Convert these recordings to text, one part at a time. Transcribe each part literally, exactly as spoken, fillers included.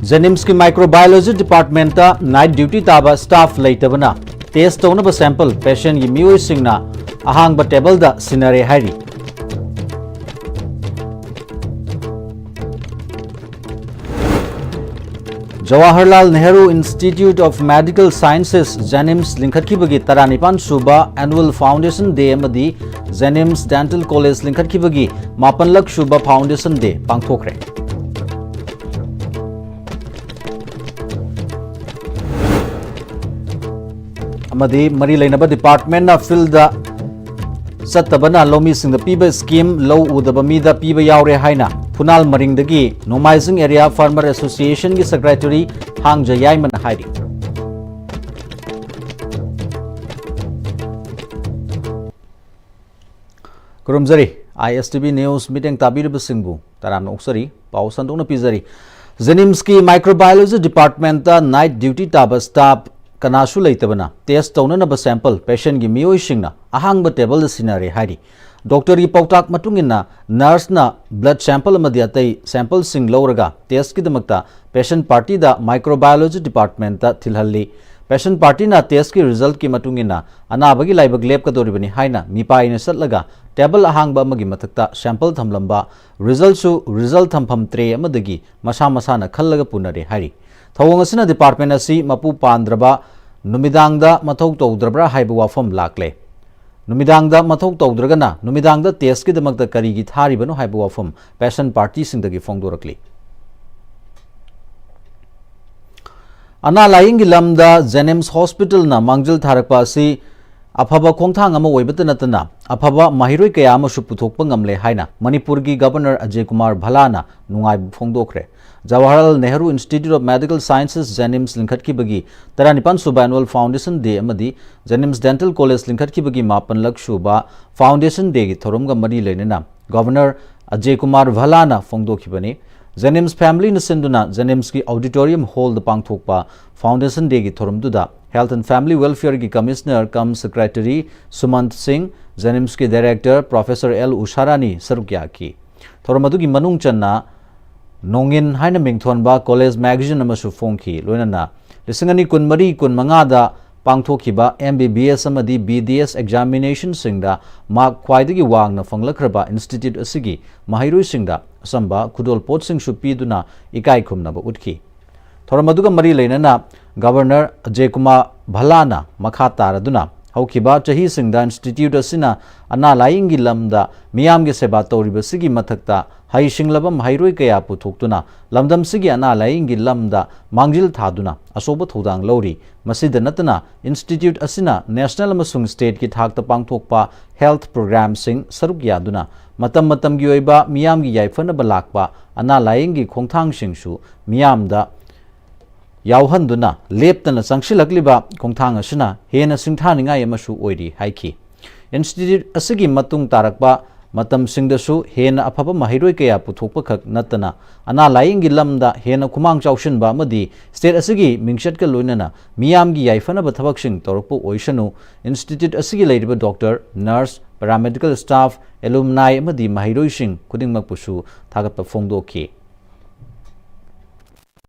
JNIMSꯀꯤ Microbiology Departmentꯇ night duty ꯇꯥꯕ staff ꯂꯩꯇꯕꯅ test ꯇꯧꯅꯕ sample patientꯀꯤ ꯃꯤꯑꯣꯏꯁꯤꯡꯅ ꯑꯍꯥꯡꯕ tableꯗ ꯁꯤꯟꯅꯔꯦ ꯍꯥꯏꯔꯤ꯫ Jawaharlal Nehru Institute of Medical Sciences, JNIMS ꯂꯤꯡꯈꯠꯈꯤꯕꯒꯤ ꯇꯔꯥꯅꯤꯄꯥꯟ ꯁꯨꯕ annual foundation day ꯑꯃꯗꯤ JNIMS Dental College ꯂꯤꯡꯈꯠꯈꯤꯕꯒꯤ ꯃꯥꯄꯟꯂꯛ ꯁꯨꯕ foundation day ꯄꯥꯡꯊꯣꯛꯈ꯭ꯔꯦ꯫ ꯑꯃꯗꯤ ꯃꯔꯤ ꯂꯩꯅꯕ departmentꯅ fieldꯗ ꯆꯠꯇꯕꯅ ꯂꯧꯃꯤꯁꯤꯡꯗ ꯄꯤꯕ scheme ꯂꯧ ꯎꯗꯕ ꯃꯤꯗ ꯄꯤꯕ ꯌꯥꯎꯔꯦ ꯍꯥꯏꯅ ꯐꯨꯅꯥꯜ ꯃꯔꯤꯡꯗꯒꯤ ꯅꯣꯡꯃꯥꯏꯖꯤꯡ Area Farmer Associationꯒꯤ secretary ꯊꯥꯡꯖ ꯌꯥꯏꯃꯅ ꯍꯥꯏꯔꯤ꯫ ꯈꯨꯔꯨꯝꯖꯔꯤ꯫ ISTV News ꯃꯤꯠꯌꯦꯡ ꯇꯥꯕꯤꯔꯤꯕꯁꯤꯡꯕꯨ ꯇꯔꯥꯝꯅ ꯑꯣꯛꯆꯔꯤ꯫ ꯄꯥꯎ ꯁꯟꯗꯣꯛꯅ ꯄꯤꯖꯔꯤ꯫ JNIMSꯀꯤ Microbiology Departmentꯇ night duty ꯇꯥꯕ staff ꯀꯅꯥꯁꯨ ꯂꯩꯇꯕꯅ test ꯇꯧꯅꯅꯕ sample patientꯀꯤ ꯃꯤꯑꯣꯏꯁꯤꯡꯅ ꯑꯍꯥꯡꯕ tableꯗ ꯁꯤꯟꯅꯔꯦ ꯍꯥꯏꯔꯤ꯫ Doctorꯒꯤ ꯄꯥꯎꯇꯥꯛ ꯃꯇꯨꯡ ꯏꯟꯅ nurseꯅ blood sample ꯑꯃꯗꯤ ꯑꯇꯩ sampleꯁꯤꯡ ꯂꯧꯔꯒ testꯀꯤꯗꯃꯛꯇ patient partyꯗ Microbiology Departmentꯇ ꯊꯤꯜꯍꯜꯂꯤ꯫ Patient partyꯅ testꯀꯤ resultꯀꯤ ꯃꯇꯨꯡ ꯏꯟꯅ ꯑꯅꯥꯕꯒꯤ ꯂꯥꯏꯕꯛ ꯂꯦꯞꯀꯗꯧꯔꯤꯕꯅꯤ ꯍꯥꯏꯅ ꯃꯤꯄꯥꯏꯅ ꯆꯠꯂꯒ table ꯑꯍꯥꯡꯕ ꯑꯃꯒꯤ ꯃꯊꯛꯇ sample ꯊꯝꯂꯝꯕ resultꯁꯨ result ꯊꯝꯐꯝ tray ꯑꯃꯗꯒꯤ ꯃꯁꯥ ꯃꯁꯥꯅ ꯈꯜꯂꯒ ꯄꯨꯅꯔꯦ ꯍꯥꯏꯔꯤ꯫ ꯊꯧꯑꯣꯡ ꯑꯁꯤꯅ department ꯑꯁꯤ ꯃꯄꯨ ꯄꯥꯟꯗ꯭ꯔꯕ, ꯅꯨꯃꯤꯗꯥꯡꯗ ꯃꯊꯧ ꯇꯧꯗ꯭ꯔꯕ꯭ꯔꯥ ꯍꯥꯏꯕ ꯋꯥꯐꯝ ꯂꯥꯛꯂꯦ꯫ ꯅꯨꯃꯤꯗꯥꯡꯗ ꯃꯊꯧ ꯇꯧꯗ꯭ꯔꯒꯅ ꯅꯨꯃꯤꯗꯥꯡꯗ testꯀꯤꯗꯃꯛꯇ ꯀꯔꯤꯒꯤ ꯊꯥꯔꯤꯕꯅꯣ ꯍꯥꯏꯕ ꯋꯥꯐꯝ patient partyꯁꯤꯡꯗꯒꯤ ꯐꯣꯡꯗꯣꯔꯛꯂꯤ꯫ ꯑꯅꯥ ꯂꯥꯌꯦꯡꯒꯤ ꯂꯝꯗ JNIMS Hospitalꯅ ꯃꯥꯡꯖꯤꯜ ꯊꯥꯔꯛꯄ ꯑꯁꯤ ꯑꯐꯕ ꯈꯣꯡꯊꯥꯡ ꯑꯃ ꯑꯣꯏꯕꯇ ꯅꯠꯇꯅ ꯑꯐꯕ ꯃꯍꯩꯔꯣꯏ ꯀꯌꯥ ꯑꯃꯁꯨ ꯄꯨꯊꯣꯛꯄ ꯉꯝꯂꯦ ꯍꯥꯏꯅ ꯃꯅꯤꯄꯨꯔꯒꯤ Governor ꯑꯖꯌ ꯀꯨꯃꯥꯔ ꯚꯜꯂꯥꯅ ꯅꯨꯡꯉꯥꯏꯕ ꯐꯣꯡꯗꯣꯛꯈ꯭ꯔꯦ꯫ Jawaharlal Nehru Institute of Medical Sciences, JNIMS ꯂꯤꯡꯈꯠꯈꯤꯕꯒꯤ ꯇꯔꯥꯅꯤꯄꯥꯟ ꯁꯨꯕ annual foundation day ꯑꯃꯗꯤ JNIMS Dental College ꯂꯤꯡꯈꯠꯈꯤꯕꯒꯤ ꯃꯥꯄꯟꯂꯛ ꯁꯨꯕ foundation dayꯒꯤ ꯊꯧꯔꯝꯒ ꯃꯔꯤ ꯂꯩꯅꯅ Governor ꯑꯖꯌ ꯀꯨꯃꯥꯔ ꯚꯜꯂꯥꯅ ꯐꯣꯡꯗꯣꯛꯈꯤꯕꯅꯤ꯫ JNIMS familyꯅ ꯁꯤꯟꯗꯨꯅ JNIMSꯀꯤ auditorium hallꯗ ꯄꯥꯡꯊꯣꯛꯄ foundation dayꯒꯤ ꯊꯧꯔꯝꯗꯨꯗ Health and Family Welfareꯒꯤ Commissioner cum Secretary ꯁꯨꯃꯟꯠ ꯁꯤꯡ, JNIMSꯀꯤ Director Professor ꯑꯦꯜ ꯎꯁꯥꯔꯥꯅꯤ ꯁꯔꯨꯛ ꯌꯥꯈꯤ꯫ ꯊꯧꯔꯝ ꯑꯗꯨꯒꯤ ꯃꯅꯨꯡ ꯆꯟꯅ ꯅꯣꯡꯏꯟ ꯍꯥꯏꯅ ꯃꯤꯡꯊꯣꯟꯕ ꯀꯣꯂꯦꯖ ꯃꯦꯒꯥꯖꯤꯟ ꯑꯃꯁꯨ ꯐꯣꯡꯈꯤ꯫ ꯂꯣꯏꯅꯅ ꯂꯤꯁꯤꯡ ꯑꯅꯤ ꯀꯨꯟꯃꯔꯤ ꯀꯨꯟꯃꯉꯥꯗ ꯄꯥꯡꯊꯣꯛꯈꯤꯕ M B B S ꯑꯃꯗꯤ B D S examinationꯁꯤꯡꯗ mark ꯈ꯭ꯋꯥꯏꯗꯒꯤ ꯋꯥꯡꯅ ꯐꯪꯂꯛꯈ꯭ꯔꯕ institute ꯑꯁꯤꯒꯤ ꯃꯍꯩꯔꯣꯏꯁꯤꯡꯗ ꯑꯆꯝꯕ ꯈꯨꯗꯣꯜꯄꯣꯠꯁꯤꯡꯁꯨ ꯄꯤꯗꯨꯅ ꯏꯀꯥꯏ ꯈꯨꯝꯅꯕ ꯎꯠꯈꯤ꯫ ꯊꯧꯔꯝ ꯑꯗꯨꯒ ꯃꯔꯤ ꯂꯩꯅꯅ Governor ꯑꯖꯌ ꯀꯨꯃꯥꯔ ꯚꯜꯂꯥꯅ ꯃꯈꯥ ꯇꯥꯔꯗꯨꯅ ꯍꯧꯈꯤꯕ ꯆꯍꯤꯁꯤꯡꯗ institute ꯑꯁꯤꯅ ꯑꯅꯥ ꯂꯥꯌꯦꯡꯒꯤ ꯂꯝꯗ ꯃꯤꯌꯥꯝꯒꯤ ꯁꯦꯕꯥ ꯇꯧꯔꯤꯕꯁꯤꯒꯤ ꯃꯊꯛꯇ ꯍꯩꯁꯤꯡꯂꯕ ꯃꯍꯩꯔꯣꯏ ꯀꯌꯥ ꯄꯨꯊꯣꯛꯇꯨꯅ ꯂꯝꯗꯝꯁꯤꯒꯤ ꯑꯅꯥ ꯂꯥꯌꯦꯡꯒꯤ ꯂꯝꯗ ꯃꯥꯡꯖꯤꯜ ꯊꯥꯗꯨꯅ ꯑꯆꯧꯕ ꯊꯧꯗꯥꯡ ꯂꯧꯔꯤ꯫ ꯃꯁꯤꯗ ꯅꯠꯇꯅ institute ꯑꯁꯤꯅ national ꯑꯃꯁꯨꯡ stateꯀꯤ ꯊꯥꯛꯇ ꯄꯥꯡꯊꯣꯛꯄ health programꯁꯤꯡ ꯁꯔꯨꯛ ꯌꯥꯗꯨꯅ ꯃꯇꯝ ꯃꯇꯝꯒꯤ ꯑꯣꯏꯕ ꯃꯤꯌꯥꯝꯒꯤ ꯌꯥꯏꯐꯅꯕ ꯂꯥꯛꯄ ꯑꯅꯥ ꯂꯥꯌꯦꯡꯒꯤ ꯈꯣꯡꯊꯥꯡꯁꯤꯡꯁꯨ ꯃꯤꯌꯥꯝꯗ ꯌꯥꯎꯍꯟꯗꯨꯅ ꯂꯦꯞꯇꯅ ꯆꯪꯁꯤꯜꯂꯛꯂꯤꯕ ꯈꯣꯡꯊꯥꯡ ꯑꯁꯤꯅ ꯍꯦꯟꯅ ꯁꯤꯡꯊꯥꯅꯤꯡꯉꯥꯏ ꯑꯃꯁꯨ ꯑꯣꯏꯔꯤ ꯍꯥꯏꯈꯤ꯫ Institute ꯑꯁꯤꯒꯤ ꯃꯇꯨꯡ ꯇꯥꯔꯛꯄ ꯃꯇꯝꯁꯤꯡꯗꯁꯨ ꯍꯦꯟꯅ ꯑꯐꯕ ꯃꯍꯩꯔꯣꯏ ꯀꯌꯥ ꯄꯨꯊꯣꯛꯄ ꯈꯛ ꯅꯠꯇꯅ ꯑꯅꯥ ꯂꯥꯌꯦꯡꯒꯤ ꯂꯝꯗ ꯍꯦꯟꯅ ꯈꯨꯃꯥꯡ ꯆꯥꯎꯁꯤꯟꯕ ꯑꯃꯗꯤ state ꯑꯁꯤꯒꯤ ꯃꯤꯡꯆꯠꯀ ꯂꯣꯏꯅꯅ ꯃꯤꯌꯥꯝꯒꯤ ꯌꯥꯏꯐꯅꯕ ꯊꯕꯛꯁꯤꯡ ꯇꯧꯔꯛꯄ ꯑꯣꯏꯁꯅꯨ꯫ Institute ꯑꯁꯤꯒꯤ ꯂꯩꯔꯤꯕ doctor, nurse, paramedical staff, alumni ꯑꯃꯗꯤ ꯃꯍꯩꯔꯣꯏꯁꯤꯡ ꯈꯨꯗꯤꯡꯃꯛꯄꯨꯁꯨ ꯊꯥꯒꯠꯄ ꯐꯣꯡꯗꯣꯛꯈꯤ꯫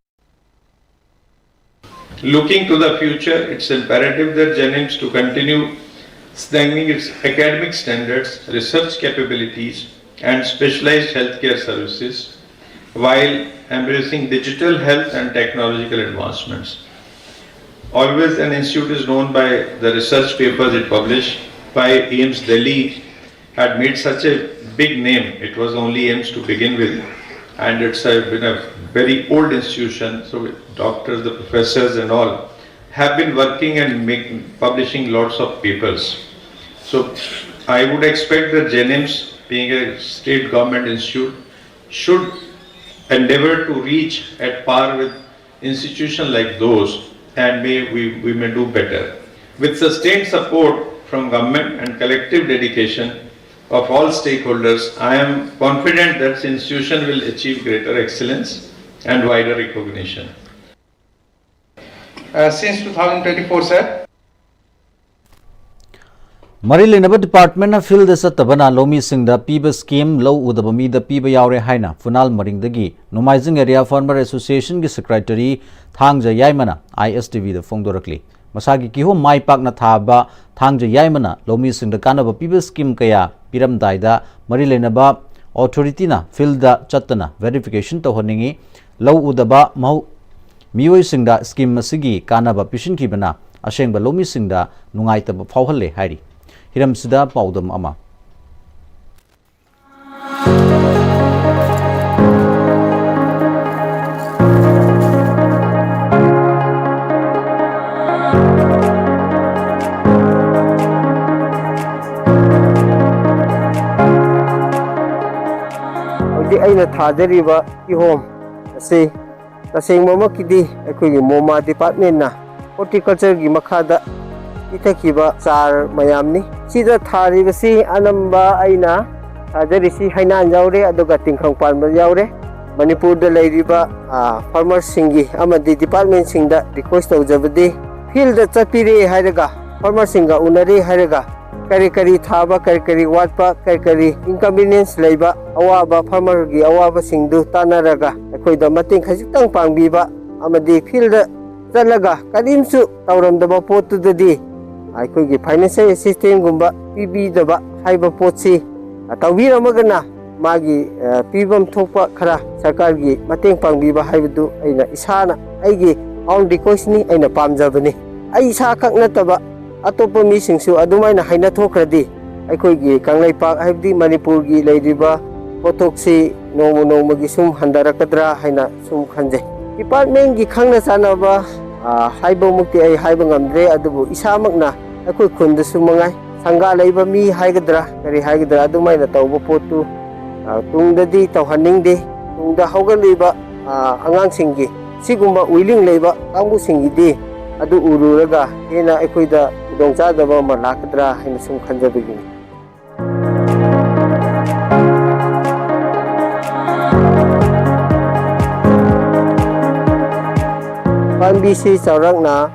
Looking to the future, it's imperative that JNIMS to continue strengthening its academic standards, research capabilities, and specialized healthcare services while embracing digital health and technological advancements. Always an institute is known by the research papers it published. By AIIMS Delhi had made such a big name. It was only AIIMS to begin with, and it's a, been a very old institution. So doctors, the professors, and all have been working and making, publishing lots of papers. So I would expect that JNIMS, being a state government institute, should endeavor to reach at par with institutions like those, and may we, we may do better. With sustained support from government and collective dedication of all stakeholders, I am confident that the institution will achieve greater excellence and wider recognition. Uh, since two thousand twenty-four, sir. ꯃꯔꯤ ꯂꯩꯅꯕ ꯗꯤꯄꯥꯔꯠꯃꯦꯟꯅ ꯐꯤꯜꯗ ꯆꯠꯇꯕꯅ ꯂꯧꯃꯤꯁꯤꯡꯗ ꯄꯤꯕ scheme ꯂꯧ ꯎꯗꯕ ꯃꯤꯗ ꯄꯤꯕ ꯌꯥꯎꯔꯦ ꯍꯥꯏꯅ ꯐꯨꯅꯥꯜ ꯃꯔꯤꯡꯗꯒꯤ ꯅꯣꯡꯃꯥꯏꯖꯤꯡ ꯑꯦꯔꯤꯌꯥ ꯐꯥꯔꯃꯔ ꯑꯦꯁꯣꯁꯤꯌꯦꯁꯟꯒꯤ ꯁꯦꯀ꯭ꯔꯦꯇꯔꯤ ꯊꯥꯡꯖ ꯌꯥꯏꯃꯅ ꯑꯥꯏ ꯑꯦꯁ ꯇꯤ ꯚꯤꯗ ꯐꯣꯡꯗꯣꯔꯛꯂꯤ꯫ ꯃꯁꯥꯒꯤ ꯀꯤꯍꯣꯝ ꯃꯥꯏ ꯄꯥꯛꯅ ꯊꯥꯕ ꯊꯥꯡꯖ ꯌꯥꯏꯃꯅ ꯂꯧꯃꯤꯁꯤꯡꯗ ꯀꯥꯟꯅꯕ ꯄꯤꯕ ꯁ꯭ꯀꯤꯝ ꯀꯌꯥ ꯄꯤꯔꯝꯗꯥꯏꯗ ꯃꯔꯤ ꯂꯩꯅꯕ ꯑꯣꯊꯣꯔꯤꯇꯤꯅ ꯐꯤꯜꯗ ꯆꯠꯇꯅ ꯚꯦꯔꯤꯐꯤꯀꯦꯁꯟ ꯇꯧꯍꯟꯅꯤꯡꯏ꯫ ꯂꯧ ꯎꯗꯕ ꯃꯍꯧ-, ꯃꯤꯑꯣꯏꯁꯤꯡꯗ ꯁ꯭ꯀꯤꯝ ꯑꯁꯤꯒꯤ ꯀꯥꯟꯅꯕ ꯄꯤꯁꯤꯟꯈꯤꯕꯅ ꯑꯁꯦꯡꯕ ꯂꯧꯃꯤꯁꯤꯡꯗ ꯅꯨꯡꯉꯥꯏꯇꯕ ꯐꯥꯎꯍꯜꯂꯦ ꯍꯥꯏꯔꯤ꯫ ꯍꯤꯔꯝꯁꯤꯗ ꯄꯥꯎꯗꯝ ꯑꯃ꯫ ꯍꯧꯖꯤꯛ ꯑꯩꯅ ꯊꯥꯖꯔꯤꯕ ꯀꯤꯍꯣꯝ ꯑꯁꯤ ꯇꯁꯦꯡꯕꯃꯛꯀꯤꯗꯤ ꯑꯩꯈꯣꯏꯒꯤ ꯃꯣꯃꯥ ꯗꯤꯄꯥꯔꯠꯃꯦꯟꯅ ꯍꯣꯔꯇꯤꯀꯜꯆꯔꯒꯤ ꯃꯈꯥꯗ ꯄꯤꯊꯈꯤꯕ ꯆꯥꯔ ꯃꯌꯥꯝꯅꯤ꯫ ꯁꯤꯗ ꯊꯥꯔꯤꯕꯁꯤ ꯑꯅꯝꯕ ꯑꯩꯅ ꯊꯥꯖꯔꯤꯁꯤ ꯍꯩꯅꯥꯟ ꯌꯥꯎꯔꯦ, ꯑꯗꯨꯒ ꯇꯤꯡꯈꯪ ꯄꯥꯟꯕ ꯌꯥꯎꯔꯦ꯫ ꯃꯅꯤꯄꯨꯔꯗ ꯂꯩꯔꯤꯕ, ꯑ, ꯐꯥꯔꯃꯔꯁꯤꯡꯒꯤ ꯑꯃꯗꯤ ꯗꯤꯄꯥꯔꯠꯃꯦꯟꯁꯤꯡꯗ ꯔꯤꯀ꯭ꯋꯦꯁ ꯇꯧꯖꯕꯗꯤ, ꯐꯤꯜꯗ ꯆꯠꯄꯤꯔꯦ ꯍꯥꯏꯔꯒ, ꯐꯥꯔꯃꯔꯁꯤꯡꯒ ꯎꯅꯔꯦ ꯍꯥꯏꯔꯒ, ꯀꯔꯤ ꯀꯔꯤ ꯊꯥꯕ, ꯀꯔꯤ ꯀꯔꯤ ꯋꯥꯠꯄ, ꯀꯔꯤ ꯀꯔꯤ ꯏꯟꯀꯟꯚꯤꯅꯤꯌꯦꯟꯁ ꯂꯩꯕ, ꯑꯋꯥꯕ, ꯐꯥꯔꯃꯔꯒꯤ ꯑꯋꯥꯕꯁꯤꯡꯗꯨ ꯇꯥꯟꯅꯔꯒ ꯑꯩꯈꯣꯏꯗ ꯃꯇꯦꯡ ꯈꯖꯤꯛꯇꯪ ꯄꯥꯡꯕꯤꯕ ꯑꯃꯗꯤ ꯐꯤꯜꯗ ꯆꯠꯂꯒ ꯀꯔꯤꯝꯁꯨ ꯇꯧꯔꯝꯗꯕ ꯄꯣꯠꯇꯨꯗꯗꯤ ꯑꯩꯈꯣꯏꯒꯤ ꯐꯥꯏꯅꯥꯟꯁꯤꯌꯦꯜ ꯑꯦꯁꯤꯁꯇꯦꯟꯁꯒꯨꯝꯕ ꯄꯤꯕꯤꯗꯕ ꯍꯥꯏꯕ ꯄꯣꯠꯁꯤ ꯇꯧꯕꯤꯔꯝꯃꯒꯅ ꯃꯥꯒꯤ, ꯑ, ꯄꯤꯐꯝ ꯊꯣꯛꯄ ꯈꯔ ꯁꯔꯀꯥꯔꯒꯤ ꯃꯇꯦꯡ ꯄꯥꯡꯕꯤꯕ ꯍꯥꯏꯕꯗꯨ ꯑꯩꯅ ꯏꯁꯥꯅ ꯑꯩꯒꯤ ꯑꯣꯟ ꯔꯤꯀ꯭ꯋꯦꯁꯅꯤ, ꯑꯩꯅ ꯄꯥꯝꯖꯕꯅꯤ꯫ ꯑꯩ ꯏꯁꯥꯈꯛ ꯅꯠꯇꯕ ꯑꯇꯣꯞꯄ ꯃꯤꯁꯤꯡꯁꯨ ꯑꯗꯨꯃꯥꯏꯅ ꯍꯥꯏꯅ ꯊꯣꯛꯈ꯭ꯔꯗꯤ ꯑꯩꯈꯣꯏꯒꯤ ꯀꯪꯂꯩꯄꯥꯛ ꯍꯥꯏꯕꯗꯤ ꯃꯅꯤꯄꯨꯔꯒꯤ ꯂꯩꯔꯤꯕ ꯄꯣꯠꯊꯣꯛꯁꯤ ꯅꯣꯡꯃ ꯅꯣꯡꯃꯒꯤ ꯁꯨꯝ ꯍꯟꯊꯔꯛꯀꯗ꯭ꯔꯥ ꯍꯥꯏꯅ ꯁꯨꯝ ꯈꯟꯖꯩ꯫ ꯗꯤꯄꯥꯔꯠꯃꯦꯟꯒꯤ ꯈꯪꯅ ꯆꯥꯟꯅꯕ, ꯑ, ꯍꯥꯏꯕꯃꯛꯇꯤ ꯑꯩ ꯍꯥꯏꯕ ꯉꯝꯗ꯭ꯔꯦ, ꯑꯗꯨꯕꯨ ꯏꯁꯥꯃꯛꯅ ꯑꯩꯈꯣꯏ ꯈꯨꯟꯗꯁꯨ ꯃꯉꯥꯏ, ꯁꯪꯒꯥ ꯂꯩꯕ ꯃꯤ ꯍꯥꯏꯒꯗ꯭ꯔꯥ, ꯀꯔꯤ ꯍꯥꯏꯒꯗ꯭ꯔꯥ, ꯑꯗꯨꯃꯥꯏꯅ ꯇꯧꯕ ꯄꯣꯠꯇꯨ, ꯑ, ꯇꯨꯡꯗꯗꯤ ꯇꯧꯍꯟꯅꯤꯡꯗꯦ꯫ ꯇꯨꯡꯗ ꯍꯧꯒꯠꯂꯤꯕ, ꯑ, ꯑꯉꯥꯡꯁꯤꯡꯒꯤ ꯁꯤꯒꯨꯝꯕ ꯋꯤꯂꯤꯡ ꯂꯩꯕ ꯀꯥꯡꯕꯨꯁꯤꯡꯒꯤꯗꯤ ꯑꯗꯨ ꯎꯔꯨꯔꯒ ꯍꯦꯟꯅ ꯑꯩꯈꯣꯏꯗ ꯈꯨꯗꯣꯡꯆꯥꯗꯕ ꯑꯃ ꯂꯥꯛꯀꯗ꯭ꯔꯥ ꯍꯥꯏꯅ ꯁꯨꯝ ꯈꯟꯖꯕꯒꯤꯅꯤ꯫ ꯄꯥꯝꯕꯤꯁꯤ ꯆꯥꯎꯔꯥꯛꯅ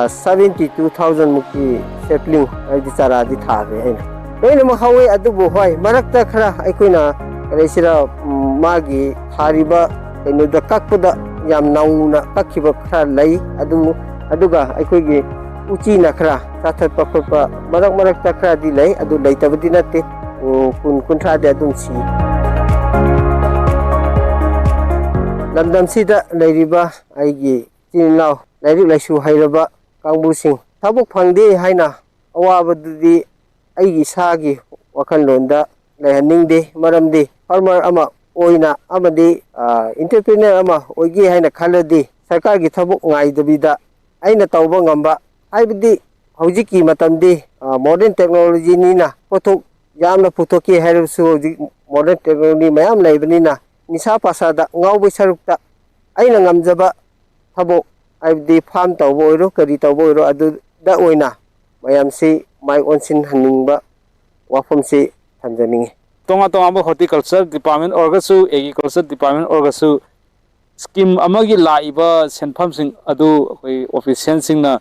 ꯁꯕꯦꯟꯇꯤ ꯇꯨ ꯊꯥꯎꯖꯟ ꯃꯨꯛꯀꯤ ꯁꯦꯄ꯭ꯂꯤꯡ ꯍꯥꯏꯗꯤ ꯆꯥꯔꯥꯗꯤ ꯊꯥꯈ꯭ꯔꯦ ꯑꯩꯅ꯫ ꯂꯣꯏꯅꯃꯛ ꯍꯧꯋꯦ, ꯑꯗꯨꯕꯨ ꯍꯣꯏ, ꯃꯔꯛꯇ ꯈꯔ ꯑꯩꯈꯣꯏꯅ ꯀꯔꯤꯁꯤꯔ, ꯎꯝ, ꯃꯥꯒꯤ ꯊꯥꯔꯤꯕ ꯀꯩꯅꯣꯗ ꯀꯛꯄꯗ ꯌꯥꯝ ꯅꯧꯅ ꯀꯛꯈꯤꯕ ꯈꯔ ꯂꯩ꯫ ꯑꯗꯨ, ꯑꯗꯨꯒ ꯑꯩꯈꯣꯏꯒꯤ ꯎꯆꯤꯅ ꯈꯔ ꯆꯥꯊꯠꯄ ꯈꯣꯠꯄ ꯃꯔꯛ ꯃꯔꯛꯇ ꯈꯔꯗꯤ ꯂꯩ, ꯑꯗꯨ ꯂꯩꯇꯕꯗꯤ ꯅꯠꯇꯦ꯫ ꯎꯝ, ꯀꯨꯟ ꯀꯨꯟꯊ꯭ꯔꯥꯗꯤ ꯑꯗꯨꯝ ꯁꯤ꯫ ꯂꯝꯗꯝꯁꯤꯗ ꯂꯩꯔꯤꯕ ꯑꯩꯒꯤ ꯏꯆꯤꯟ ꯏꯅꯥꯎ ꯂꯥꯏꯔꯤꯛ ꯂꯥꯏꯁꯨ ꯍꯩꯔꯕ ꯀꯥꯡꯕꯨꯁꯤꯡ ꯊꯕꯛ ꯐꯪꯗꯦ ꯍꯥꯏꯅ ꯑꯋꯥꯕꯗꯨꯗꯤ ꯑꯩꯒꯤ ꯏꯁꯥꯒꯤ ꯋꯥꯈꯜꯂꯣꯟꯗ ꯂꯩꯍꯟꯅꯤꯡꯗꯦ꯫ ꯃꯔꯝꯗꯤ ꯐꯥꯔꯃꯔ ꯑꯃ ꯑꯣꯏꯅ ꯑꯃꯗꯤ, ꯑ, ꯑꯦꯟꯇꯔꯄ꯭ꯔꯤꯅꯔ ꯑꯃ ꯑꯣꯏꯒꯦ ꯍꯥꯏꯅ ꯈꯜꯂꯗꯤ ꯁꯔꯀꯥꯔꯒꯤ ꯊꯕꯛ ꯉꯥꯏꯗꯕꯤꯗ ꯑꯩꯅ ꯇꯧꯕ ꯉꯝꯕ, ꯍꯥꯏꯕꯗꯤ ꯍꯧꯖꯤꯛꯀꯤ ꯃꯇꯝꯗꯤ, ꯑ, ꯃꯣꯗꯔꯟ ꯇꯦꯛꯅꯣꯂꯣꯖꯤꯅꯤꯅ ꯄꯣꯠꯊꯣꯛ ꯌꯥꯝꯅ ꯄꯨꯊꯣꯛꯀꯦ ꯍꯥꯏꯔꯕꯁꯨ ꯍꯧꯖꯤꯛ ꯃꯣꯗꯔꯟ ꯇꯦꯛꯅꯣꯂꯣꯖꯤ ꯃꯌꯥꯝ ꯂꯩꯕꯅꯤꯅ ꯅꯤꯁꯥ ꯄꯥꯁꯥꯗ ꯉꯥꯎꯕꯩ ꯁꯔꯨꯛꯇ ꯑꯩꯅ ꯉꯝꯖꯕ ꯊꯕꯛ, ꯍꯥꯏꯕꯗꯤ ꯐꯥꯔꯝ ꯇꯧꯕ ꯑꯣꯏꯔꯣ, ꯀꯔꯤ ꯇꯧꯕ ꯑꯣꯏꯔꯣ, ꯑꯗꯨꯗ ꯑꯣꯏꯅ ꯃꯌꯥꯝꯁꯤ ꯃꯥꯏ ꯑꯣꯟꯁꯤꯟꯍꯟꯅꯤꯡꯕ ꯋꯥꯐꯝꯁꯤ ꯊꯝꯖꯅꯤꯡꯉꯤ꯫ ꯇꯣꯉꯥꯟ ꯇꯣꯉꯥꯟꯕ ꯍꯣꯔꯇꯤꯀꯜꯆꯔ ꯗꯤꯄꯥꯔꯠꯃꯦꯟ ꯑꯣꯏꯔꯒꯁꯨ, ꯑꯦꯒ꯭ꯔꯤꯀꯜꯆꯔ ꯗꯤꯄꯥꯔꯠꯃꯦꯟ ꯑꯣꯏꯔꯒꯁꯨ, ꯁ꯭ꯀꯤꯝ ꯑꯃꯒꯤ ꯂꯥꯛꯏꯕ ꯁꯦꯟꯐꯝꯁꯤꯡ ꯑꯗꯨ ꯑꯩꯈꯣꯏ ꯑꯣꯐꯤꯁꯤꯌꯦꯜꯁꯤꯡꯅ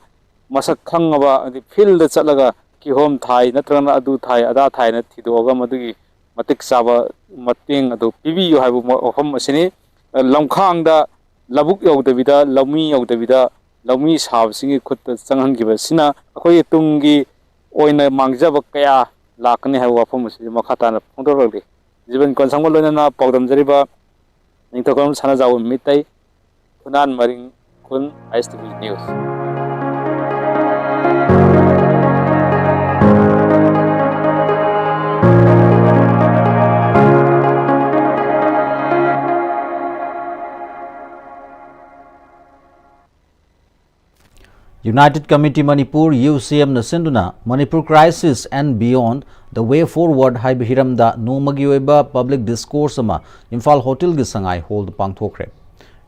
ꯃꯁꯛ ꯈꯪꯉꯕ, ꯍꯥꯏꯗꯤ ꯐꯤꯜꯗ ꯆꯠꯂꯒ ꯀꯤꯍꯣꯝ ꯊꯥꯏ ꯅꯠꯇ꯭ꯔꯒꯅ ꯑꯗꯨ ꯊꯥꯏ ꯑꯗꯥ ꯊꯥꯏꯅ ꯊꯤꯗꯣꯛꯑꯒ ꯃꯗꯨꯒꯤ ꯃꯇꯤꯛ ꯆꯥꯕ ꯃꯇꯦꯡ ꯑꯗꯨ ꯄꯤꯕꯤꯌꯨ ꯍꯥꯏꯕ ꯋꯥꯐꯝ ꯑꯁꯤꯅꯤ꯫ ꯂꯝꯈꯥꯡꯗ ꯂꯧꯕꯨꯛ ꯌꯧꯗꯕꯤꯗ, ꯂꯧꯃꯤ ꯌꯧꯗꯕꯤꯗ, ꯂꯧꯃꯤ ꯁꯥꯕꯁꯤꯡꯒꯤ ꯈꯨꯠꯇ ꯆꯪꯍꯟꯈꯤꯕꯁꯤꯅ ꯑꯩꯈꯣꯏꯒꯤ ꯇꯨꯡꯒꯤ ꯑꯣꯏꯅ ꯃꯥꯡꯖꯕ ꯀꯌꯥ ꯂꯥꯛꯀꯅꯤ ꯍꯥꯏꯕ ꯋꯥꯐꯝ ꯑꯁꯤ ꯃꯈꯥ ꯇꯥꯅ ꯐꯣꯡꯗꯣꯔꯛꯂꯤ꯫ ꯖꯤꯕꯟ ꯀꯣꯟꯁꯥꯡꯕ ꯂꯣꯏꯅꯅ ꯄꯥꯎꯗꯝꯖꯔꯤꯕ ꯅꯤꯡꯊꯧꯖꯝ ꯁꯅꯥꯖꯥꯎꯕ ꯃꯤꯇꯩ, ꯐꯨꯅꯥꯟ ꯃꯔꯤꯡ ꯈꯨꯟ, ISTV News꯫ United Committee Manipur, UCM ꯅ ꯁꯤꯟꯗꯨꯅ Manipur Crisis and Beyond, The Way Forward ꯍꯥꯏꯕ ꯍꯤꯔꯝꯗ ꯅꯣꯡꯃꯒꯤ ꯑꯣꯏꯕ ꯄꯕ꯭ꯂꯤꯛ ꯗꯤꯁꯀꯣꯔꯁ ꯑꯃ ꯏꯝꯐꯥꯜ ꯍꯣꯇꯦꯜꯒꯤ ꯁꯉꯥꯏ ꯍꯣꯜꯗ ꯄꯥꯡꯊꯣꯛꯈ꯭ꯔꯦ꯫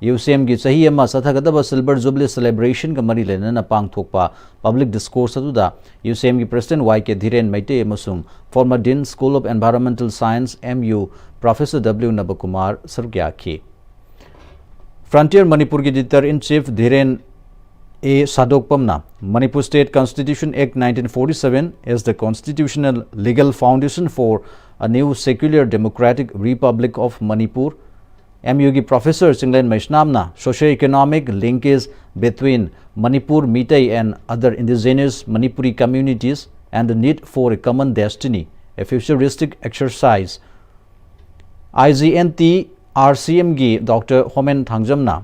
UCM ꯒꯤ ꯆꯍꯤ ꯑꯃ ꯆꯠꯊꯒꯗꯕ ꯁꯤꯜꯚꯔ ꯖꯨꯕꯤꯂꯤ ꯁꯦꯂꯦꯕ꯭ꯔꯦꯁꯟꯒ ꯃꯔꯤ ꯂꯩꯅꯅ ꯄꯥꯡꯊꯣꯛꯄ ꯄꯕ꯭ꯂꯤꯛ ꯗꯤꯁꯀꯣꯔꯁ ꯑꯗꯨꯗ UCM ꯒꯤ ꯄ꯭ꯔꯁꯤꯗꯦꯟꯠ ꯋꯥꯏ ꯀꯦ ꯙꯤꯔꯦꯟ ꯃꯩꯇꯩ ꯑꯃꯁꯨꯡ former Dean School of Environmental Science, MU, Professor W ꯅꯕꯀꯨꯃꯥꯔ ꯁꯔꯨꯛ ꯌꯥꯈꯤ꯫ Frontier Manipur ꯒꯤ editor in chief Dhiren A ꯁꯥꯗꯣꯛꯄꯝꯅ Manipur State Constitution Act nineteen forty-seven as the constitutional legal foundation for a new secular democratic Republic of Manipur, M ꯌꯨꯒꯤ professor Chinglen ꯃꯩꯁꯅꯥꯝꯅ socio-economic linkage between Manipur Meitei and other indigenous Manipuri communities and the need for a common destiny, a futuristic exercise, I G N T R C ꯑꯦꯝꯒꯤ doctor Homen ꯊꯥꯡꯖꯝꯅ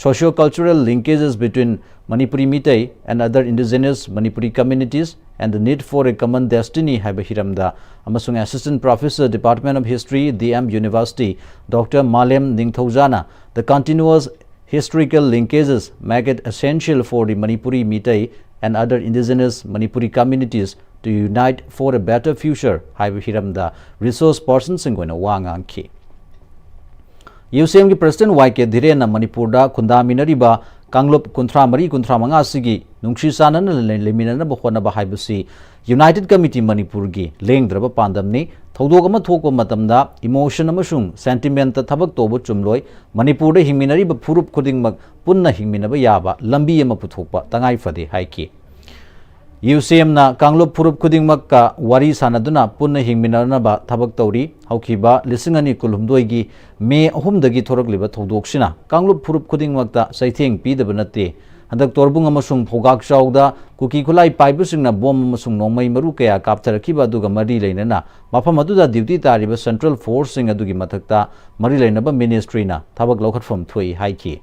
socio-cultural linkages between Manipuri Meitei and other indigenous Manipuri communities and the need for a common destiny ꯍꯥꯏꯕ ꯍꯤꯔꯝꯗ ꯑꯃꯁꯨꯡ Assistant Professor, Department of History, D M University, doctor ꯃꯥꯂꯦꯝ ꯅꯤꯡꯊꯧꯖꯥꯅ the continuous historical linkages make it essential for the Manipuri Meitei and other indigenous Manipuri communities to unite for a better future ꯍꯥꯏꯕ ꯍꯤꯔꯝꯗ resources ꯄꯔꯁꯟꯁꯤꯡꯒ ꯑꯣꯏꯅ ꯋꯥ ꯉꯥꯡꯈꯤ꯫ U ꯁꯤ ꯑꯦꯝꯒꯤ president ꯋꯥꯏ ꯀꯦ ꯙꯤꯔꯦꯟꯅ ꯃꯅꯤꯄꯨꯔꯗ ꯈꯨꯟꯗꯥꯃꯤꯟꯅꯔꯤꯕ ꯀꯥꯡꯂꯨꯞ ꯀꯨꯟꯊ꯭ꯔꯥ ꯃꯔꯤ ꯀꯨꯟꯊ꯭ꯔꯥ ꯃꯉꯥ ꯑꯁꯤꯒꯤ ꯅꯨꯡꯁꯤ ꯆꯥꯟꯅꯅ ꯂꯩ- ꯂꯩꯃꯤꯟꯅꯅꯕ ꯍꯣꯠꯅꯕ ꯍꯥꯏꯕꯁꯤ United Committee ꯃꯅꯤꯄꯨꯔꯒꯤ ꯂꯦꯡꯗ꯭ꯔꯕ ꯄꯥꯟꯗꯝꯅꯤ꯫ ꯊꯧꯗꯣꯛ ꯑꯃ ꯊꯣꯛꯄ ꯃꯇꯝꯗ emotion ꯑꯃꯁꯨꯡ sentimentꯇ ꯊꯕꯛ ꯇꯧꯕ ꯆꯨꯝꯂꯣꯏ꯫ ꯃꯅꯤꯄꯨꯔꯗ ꯍꯤꯡꯃꯤꯟꯅꯔꯤꯕ ꯐꯨꯔꯨꯞ ꯈꯨꯗꯤꯡꯃꯛ ꯄꯨꯟꯅ ꯍꯤꯡꯃꯤꯟꯅꯕ ꯌꯥꯕ ꯂꯝꯕꯤ ꯑꯃ ꯄꯨꯊꯣꯛꯄ ꯇꯉꯥꯏ ꯐꯗꯦ ꯍꯥꯏꯈꯤ꯫ ꯌꯨ ꯁꯤ ꯑꯦꯝꯅ ꯀꯥꯡꯂꯨꯞ ꯐꯨꯔꯨꯞ ꯈꯨꯗꯤꯡꯃꯛꯀ ꯋꯥꯔꯤ ꯁꯥꯟꯅꯗꯨꯅ ꯄꯨꯟꯅ ꯍꯤꯡꯃꯤꯟꯅꯅꯕ ꯊꯕꯛ ꯇꯧꯔꯤ꯫ ꯍꯧꯈꯤꯕ ꯂꯤꯁꯤꯡ ꯑꯅꯤ ꯀꯨꯟꯍꯨꯝꯗꯣꯏꯒꯤ ꯃꯦ ꯑꯍꯨꯝꯗꯒꯤ ꯊꯣꯔꯛꯂꯤꯕ ꯊꯧꯗꯣꯛꯁꯤꯅ ꯀꯥꯡꯂꯨꯞ ꯐꯨꯔꯨꯞ ꯈꯨꯗꯤꯡꯃꯛꯇ ꯆꯩꯊꯦꯡ ꯄꯤꯗꯕ ꯅꯠꯇꯦ꯫ ꯍꯟꯗꯛ ꯇꯣꯔꯕꯨꯡ ꯑꯃꯁꯨꯡ ꯐꯧꯒꯥꯛꯆꯥꯎꯗ ꯀꯨꯀꯤ ꯈꯨꯠꯂꯥꯏ ꯄꯥꯏꯕꯁꯤꯡꯅ ꯕꯣꯝ ꯑꯃꯁꯨꯡ ꯅꯣꯡꯃꯩ ꯃꯔꯨ ꯀꯌꯥ ꯀꯥꯞꯊꯔꯛꯈꯤꯕ ꯑꯗꯨꯒ ꯃꯔꯤ ꯂꯩꯅꯅ ꯃꯐꯝ ꯑꯗꯨꯗ ꯗ꯭ꯌꯨꯇꯤ ꯇꯥꯔꯤꯕ ꯁꯦꯟꯇ꯭ꯔꯦꯜ ꯐꯣꯔꯁꯁꯤꯡ ꯑꯗꯨꯒꯤ ꯃꯊꯛꯇ ꯃꯔꯤ ꯂꯩꯅꯕ ꯃꯤꯅꯤꯁꯇ꯭ꯔꯤꯅ ꯊꯕꯛ ꯂꯧꯈꯠꯐꯝ ꯊꯣꯛꯏ ꯍꯥꯏꯈꯤ꯫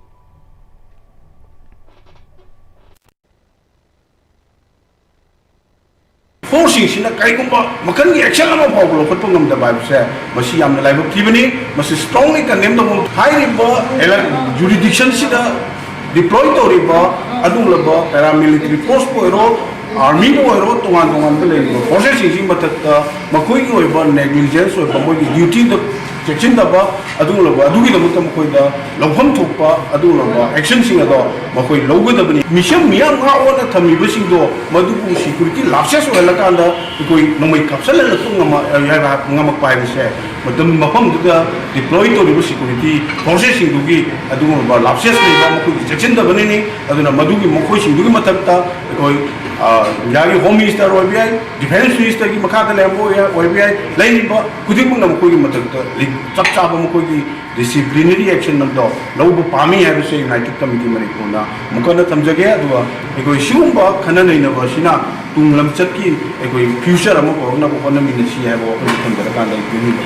ꯐꯣꯔꯁꯁꯤꯡꯁꯤꯅ ꯀꯔꯤꯒꯨꯝꯕ ꯃꯈꯜꯒꯤ ꯑꯦꯛꯁꯟ ꯑꯃ ꯐꯥꯎꯕ ꯂꯧꯈꯠꯄ ꯉꯝꯗꯕ ꯍꯥꯏꯕꯁꯦ ꯃꯁꯤ ꯌꯥꯝꯅ ꯂꯥꯏꯕꯛ ꯊꯤꯕꯅꯤ꯫ ꯃꯁꯤ strongly condemn ꯇꯧꯕ꯫ ꯍꯥꯏꯔꯤꯕ ꯖꯨꯔꯤꯗꯤꯛꯁꯟꯁꯤꯗ ꯗꯤꯄ꯭ꯂꯣꯏ ꯇꯧꯔꯤꯕ ꯑꯗꯨꯒꯨꯝꯂꯕ ꯄꯦꯔꯥꯃꯤꯂꯤꯇꯔꯤ ꯐꯣꯔꯁꯄꯨ ꯑꯣꯏꯔꯣ, ꯑꯥꯔꯃꯤꯕꯨ ꯑꯣꯏꯔꯣ, ꯇꯣꯉꯥꯟ ꯇꯣꯉꯥꯟꯕ ꯂꯩꯔꯤꯕ ꯐꯣꯔꯁꯦꯁꯁꯤꯡꯁꯤꯒꯤ ꯃꯊꯛꯇ ꯃꯈꯣꯏꯒꯤ ꯑꯣꯏꯕ ꯅꯦꯒꯂꯤꯖꯦꯟꯁ ꯑꯣꯏꯕ ꯃꯣꯏꯒꯤ ꯗ꯭ꯌꯨꯇꯤꯗ ꯆꯦꯛꯁꯤꯟꯗꯕ ꯑꯗꯨꯒꯨꯝꯂꯕ ꯑꯗꯨꯒꯤꯗꯃꯛꯇ ꯃꯈꯣꯏꯗ ꯂꯧꯐꯝ ꯊꯣꯛꯄ ꯑꯗꯨꯒꯨꯝꯂꯕ actionꯁꯤꯡ ꯑꯗꯣ ꯃꯈꯣꯏ ꯂꯧꯒꯗꯕꯅꯤ꯫ ꯃꯤꯁꯝ ꯃꯤꯌꯥꯝ ꯉꯥꯛ ꯑꯣꯟꯅ ꯊꯝꯃꯤꯕꯁꯤꯡꯗꯣ ꯃꯗꯨꯕꯨ security lapses ꯑꯣꯏꯍꯜꯂꯀꯥꯟꯗ ꯑꯩꯈꯣꯏ ꯅꯣꯡꯃꯩ ꯀꯥꯞꯁꯤꯜꯍꯜꯂꯛꯄ ꯉꯝꯃ-, ꯉꯝꯃꯛꯄ ꯍꯥꯏꯕꯁꯦ ꯃꯇꯝ ꯃꯐꯝꯗꯨꯗ deploy ꯇꯧꯔꯤꯕ security forcesꯁꯤꯡꯗꯨꯒꯤ ꯑꯗꯨꯒꯨꯝꯂꯕ lapses ꯂꯩꯕ, ꯃꯈꯣꯏꯒꯤ ꯆꯦꯛꯁꯤꯟꯗꯕꯅꯤꯅꯤ꯫ ꯑꯗꯨꯅ ꯃꯗꯨꯒꯤ ꯃꯈꯣꯏꯁꯤꯡꯗꯨꯒꯤ ꯃꯊꯛꯇ ꯑꯩꯈꯣꯏ, ꯑ, ꯏꯟꯗꯤꯌꯥꯒꯤ Home Minister ꯑꯣꯏꯕ ꯌꯥꯏ, Defence Ministerꯒꯤ ꯃꯈꯥꯗ ꯂꯩꯔꯝꯕ ꯑꯣꯏ-, ꯑꯣꯏꯕ ꯌꯥꯏ, ꯂꯩꯔꯤꯕ ꯈꯨꯗꯤꯡꯃꯛꯅ ꯃꯈꯣꯏꯒꯤ ꯃꯊꯛꯇ ꯂꯤꯡ-, ꯆꯞ ꯆꯥꯕ ꯃꯈꯣꯏꯒꯤ disciplinary action ꯑꯃꯗꯣ ꯂꯧꯕ ꯄꯥꯝꯃꯤ ꯍꯥꯏꯕꯁꯦ United Committee ꯃꯅꯤꯄꯨꯔꯅ ꯑꯃꯨꯛ ꯍꯟꯅ ꯊꯝꯖꯒꯦ꯫ ꯑꯗꯨꯒ ꯑꯩꯈꯣꯏ ꯁꯤꯒꯨꯝꯕ ꯈꯟꯅ ꯅꯩꯅꯕ ꯑꯁꯤꯅ ꯇꯨꯡ ꯂꯝꯆꯠꯀꯤ ꯑꯩꯈꯣꯏ future ꯑꯃ ꯄꯨꯔꯛꯅꯕ ꯍꯣꯠꯅꯃꯤꯟꯅꯁꯤ ꯍꯥꯏꯕ ꯋꯥꯐꯝ ꯊꯝꯖꯔꯀꯥꯟꯗ ꯑꯩ ꯄꯤꯅꯤꯡꯕ꯫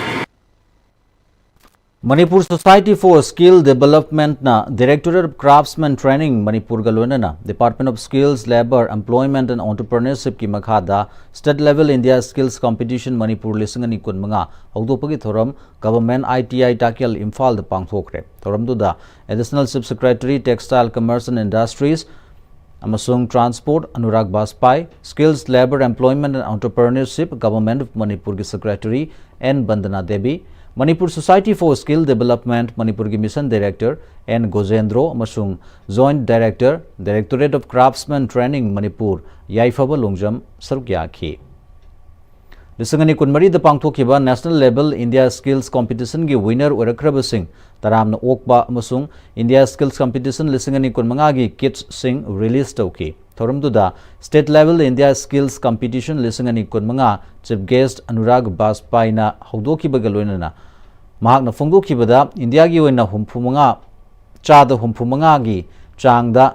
Manipur Society for Skill Developmentꯅ Directorate of Craftsman Training ꯃꯅꯤꯄꯨꯔꯒ ꯂꯣꯏꯅꯅ Department of Skills, Labour, Employment and Entrepreneurshipꯀꯤ ꯃꯈꯥꯗ State Level India Skills Competition Manipur ꯂꯤꯁꯤꯡ ꯑꯅꯤ ꯀꯨꯟꯃꯉꯥ ꯍꯧꯗꯣꯛꯄꯒꯤ ꯊꯧꯔꯝ Government I T I ꯇꯥꯀꯦꯜ ꯏꯝꯐꯥꯜꯗ ꯄꯥꯡꯊꯣꯛꯈ꯭ꯔꯦ꯫ ꯊꯧꯔꯝꯗꯨꯗ Additional Chief Secretary Textile Commerce and Industries ꯑꯃꯁꯨꯡ Transport Anurag ꯕꯥꯖꯄꯥꯏ, Skills, Labour, Employment and Entrepreneurship, Government of ꯃꯅꯤꯄꯨꯔꯒꯤ Secretary N Vandana Devi, Manipur Society for Skill Development ꯃꯅꯤꯄꯨꯔꯒꯤ Mission Director N ꯒꯣꯖꯦꯟꯗ꯭ꯔꯣ ꯑꯃꯁꯨꯡ Joint Director, Directorate of Craftsman Training Manipur ꯌꯥꯏꯐꯕ ꯂꯣꯡꯖꯝ ꯁꯔꯨꯛ ꯌꯥꯈꯤ꯫ ꯂꯤꯁꯤꯡ ꯑꯅꯤ ꯀꯨꯟꯃꯔꯤꯗ ꯄꯥꯡꯊꯣꯛꯈꯤꯕ National Level India Skills Competitionꯒꯤ winner ꯑꯣꯏꯔꯛꯈ꯭ꯔꯕꯁꯤꯡ ꯇꯔꯥꯝꯅ ꯑꯣꯛꯄ ꯑꯃꯁꯨꯡ India Skills Competition ꯂꯤꯁꯤꯡ ꯑꯅꯤ ꯀꯨꯟꯃꯉꯥꯒꯤ kitsꯁꯤꯡ release ꯇꯧꯈꯤ꯫ ꯊꯧꯔꯝꯗꯨꯗ State Level India Skills Competition ꯂꯤꯁꯤꯡ ꯑꯅꯤ ꯀꯨꯟꯃꯉꯥ Chief Guest ꯑꯅꯨꯔꯥꯒ ꯕꯥꯖꯄꯥꯏꯅ ꯍꯧꯗꯣꯛꯈꯤꯕꯒ ꯂꯣꯏꯅꯅ ꯃꯍꯥꯛꯅ ꯐꯣꯡꯗꯣꯛꯈꯤꯕꯗ ꯏꯟꯗꯤꯌꯥꯒꯤ ꯑꯣꯏꯅ ꯍꯨꯝꯐꯨ ꯃꯉꯥ, ꯆꯥꯗ ꯍꯨꯝꯐꯨ ꯃꯉꯥꯒꯤ ꯆꯥꯡꯗ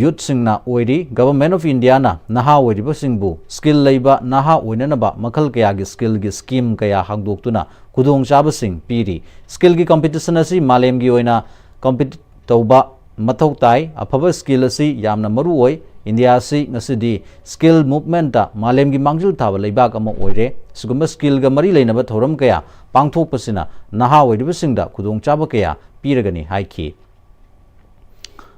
youthꯁꯤꯡꯅ ꯑꯣꯏꯔꯤ꯫ Government of Indiaꯅ ꯅꯍꯥ ꯑꯣꯏꯔꯤꯕꯁꯤꯡꯕꯨ skill ꯂꯩꯕ ꯅꯍꯥ ꯑꯣꯏꯅꯅꯕ ꯃꯈꯜ ꯀꯌꯥꯒꯤ skillꯒꯤ scheme ꯀꯌꯥ ꯍꯥꯡꯗꯣꯛꯇꯨꯅ ꯈꯨꯗꯣꯡꯆꯥꯕꯁꯤꯡ ꯄꯤꯔꯤ꯫ Skillꯒꯤ competition ꯑꯁꯤ ꯃꯥꯂꯦꯝꯒꯤ ꯑꯣꯏꯅ compete ꯇꯧꯕ ꯃꯊꯧ ꯇꯥꯏ꯫ ꯑꯐꯕ skill ꯑꯁꯤ ꯌꯥꯝꯅ ꯃꯔꯨ ꯑꯣꯏ꯫ ꯏꯟꯗꯤꯌꯥ ꯑꯁꯤ ꯉꯁꯤꯗꯤ skill movementꯇ ꯃꯥꯂꯦꯝꯒꯤ ꯃꯥꯡꯖꯤꯜ ꯊꯥꯕ ꯂꯩꯕꯥꯛ ꯑꯃ ꯑꯣꯏꯔꯦ꯫ ꯁꯤꯒꯨꯝꯕ skillꯒ ꯃꯔꯤ ꯂꯩꯅꯕ ꯊꯧꯔꯝ ꯀꯌꯥ ꯄꯥꯡꯊꯣꯛꯄꯁꯤꯅ ꯅꯍꯥ ꯑꯣꯏꯔꯤꯕꯁꯤꯡꯗ ꯈꯨꯗꯣꯡꯆꯥꯕ ꯀꯌꯥ ꯄꯤꯔꯒꯅꯤ ꯍꯥꯏꯈꯤ꯫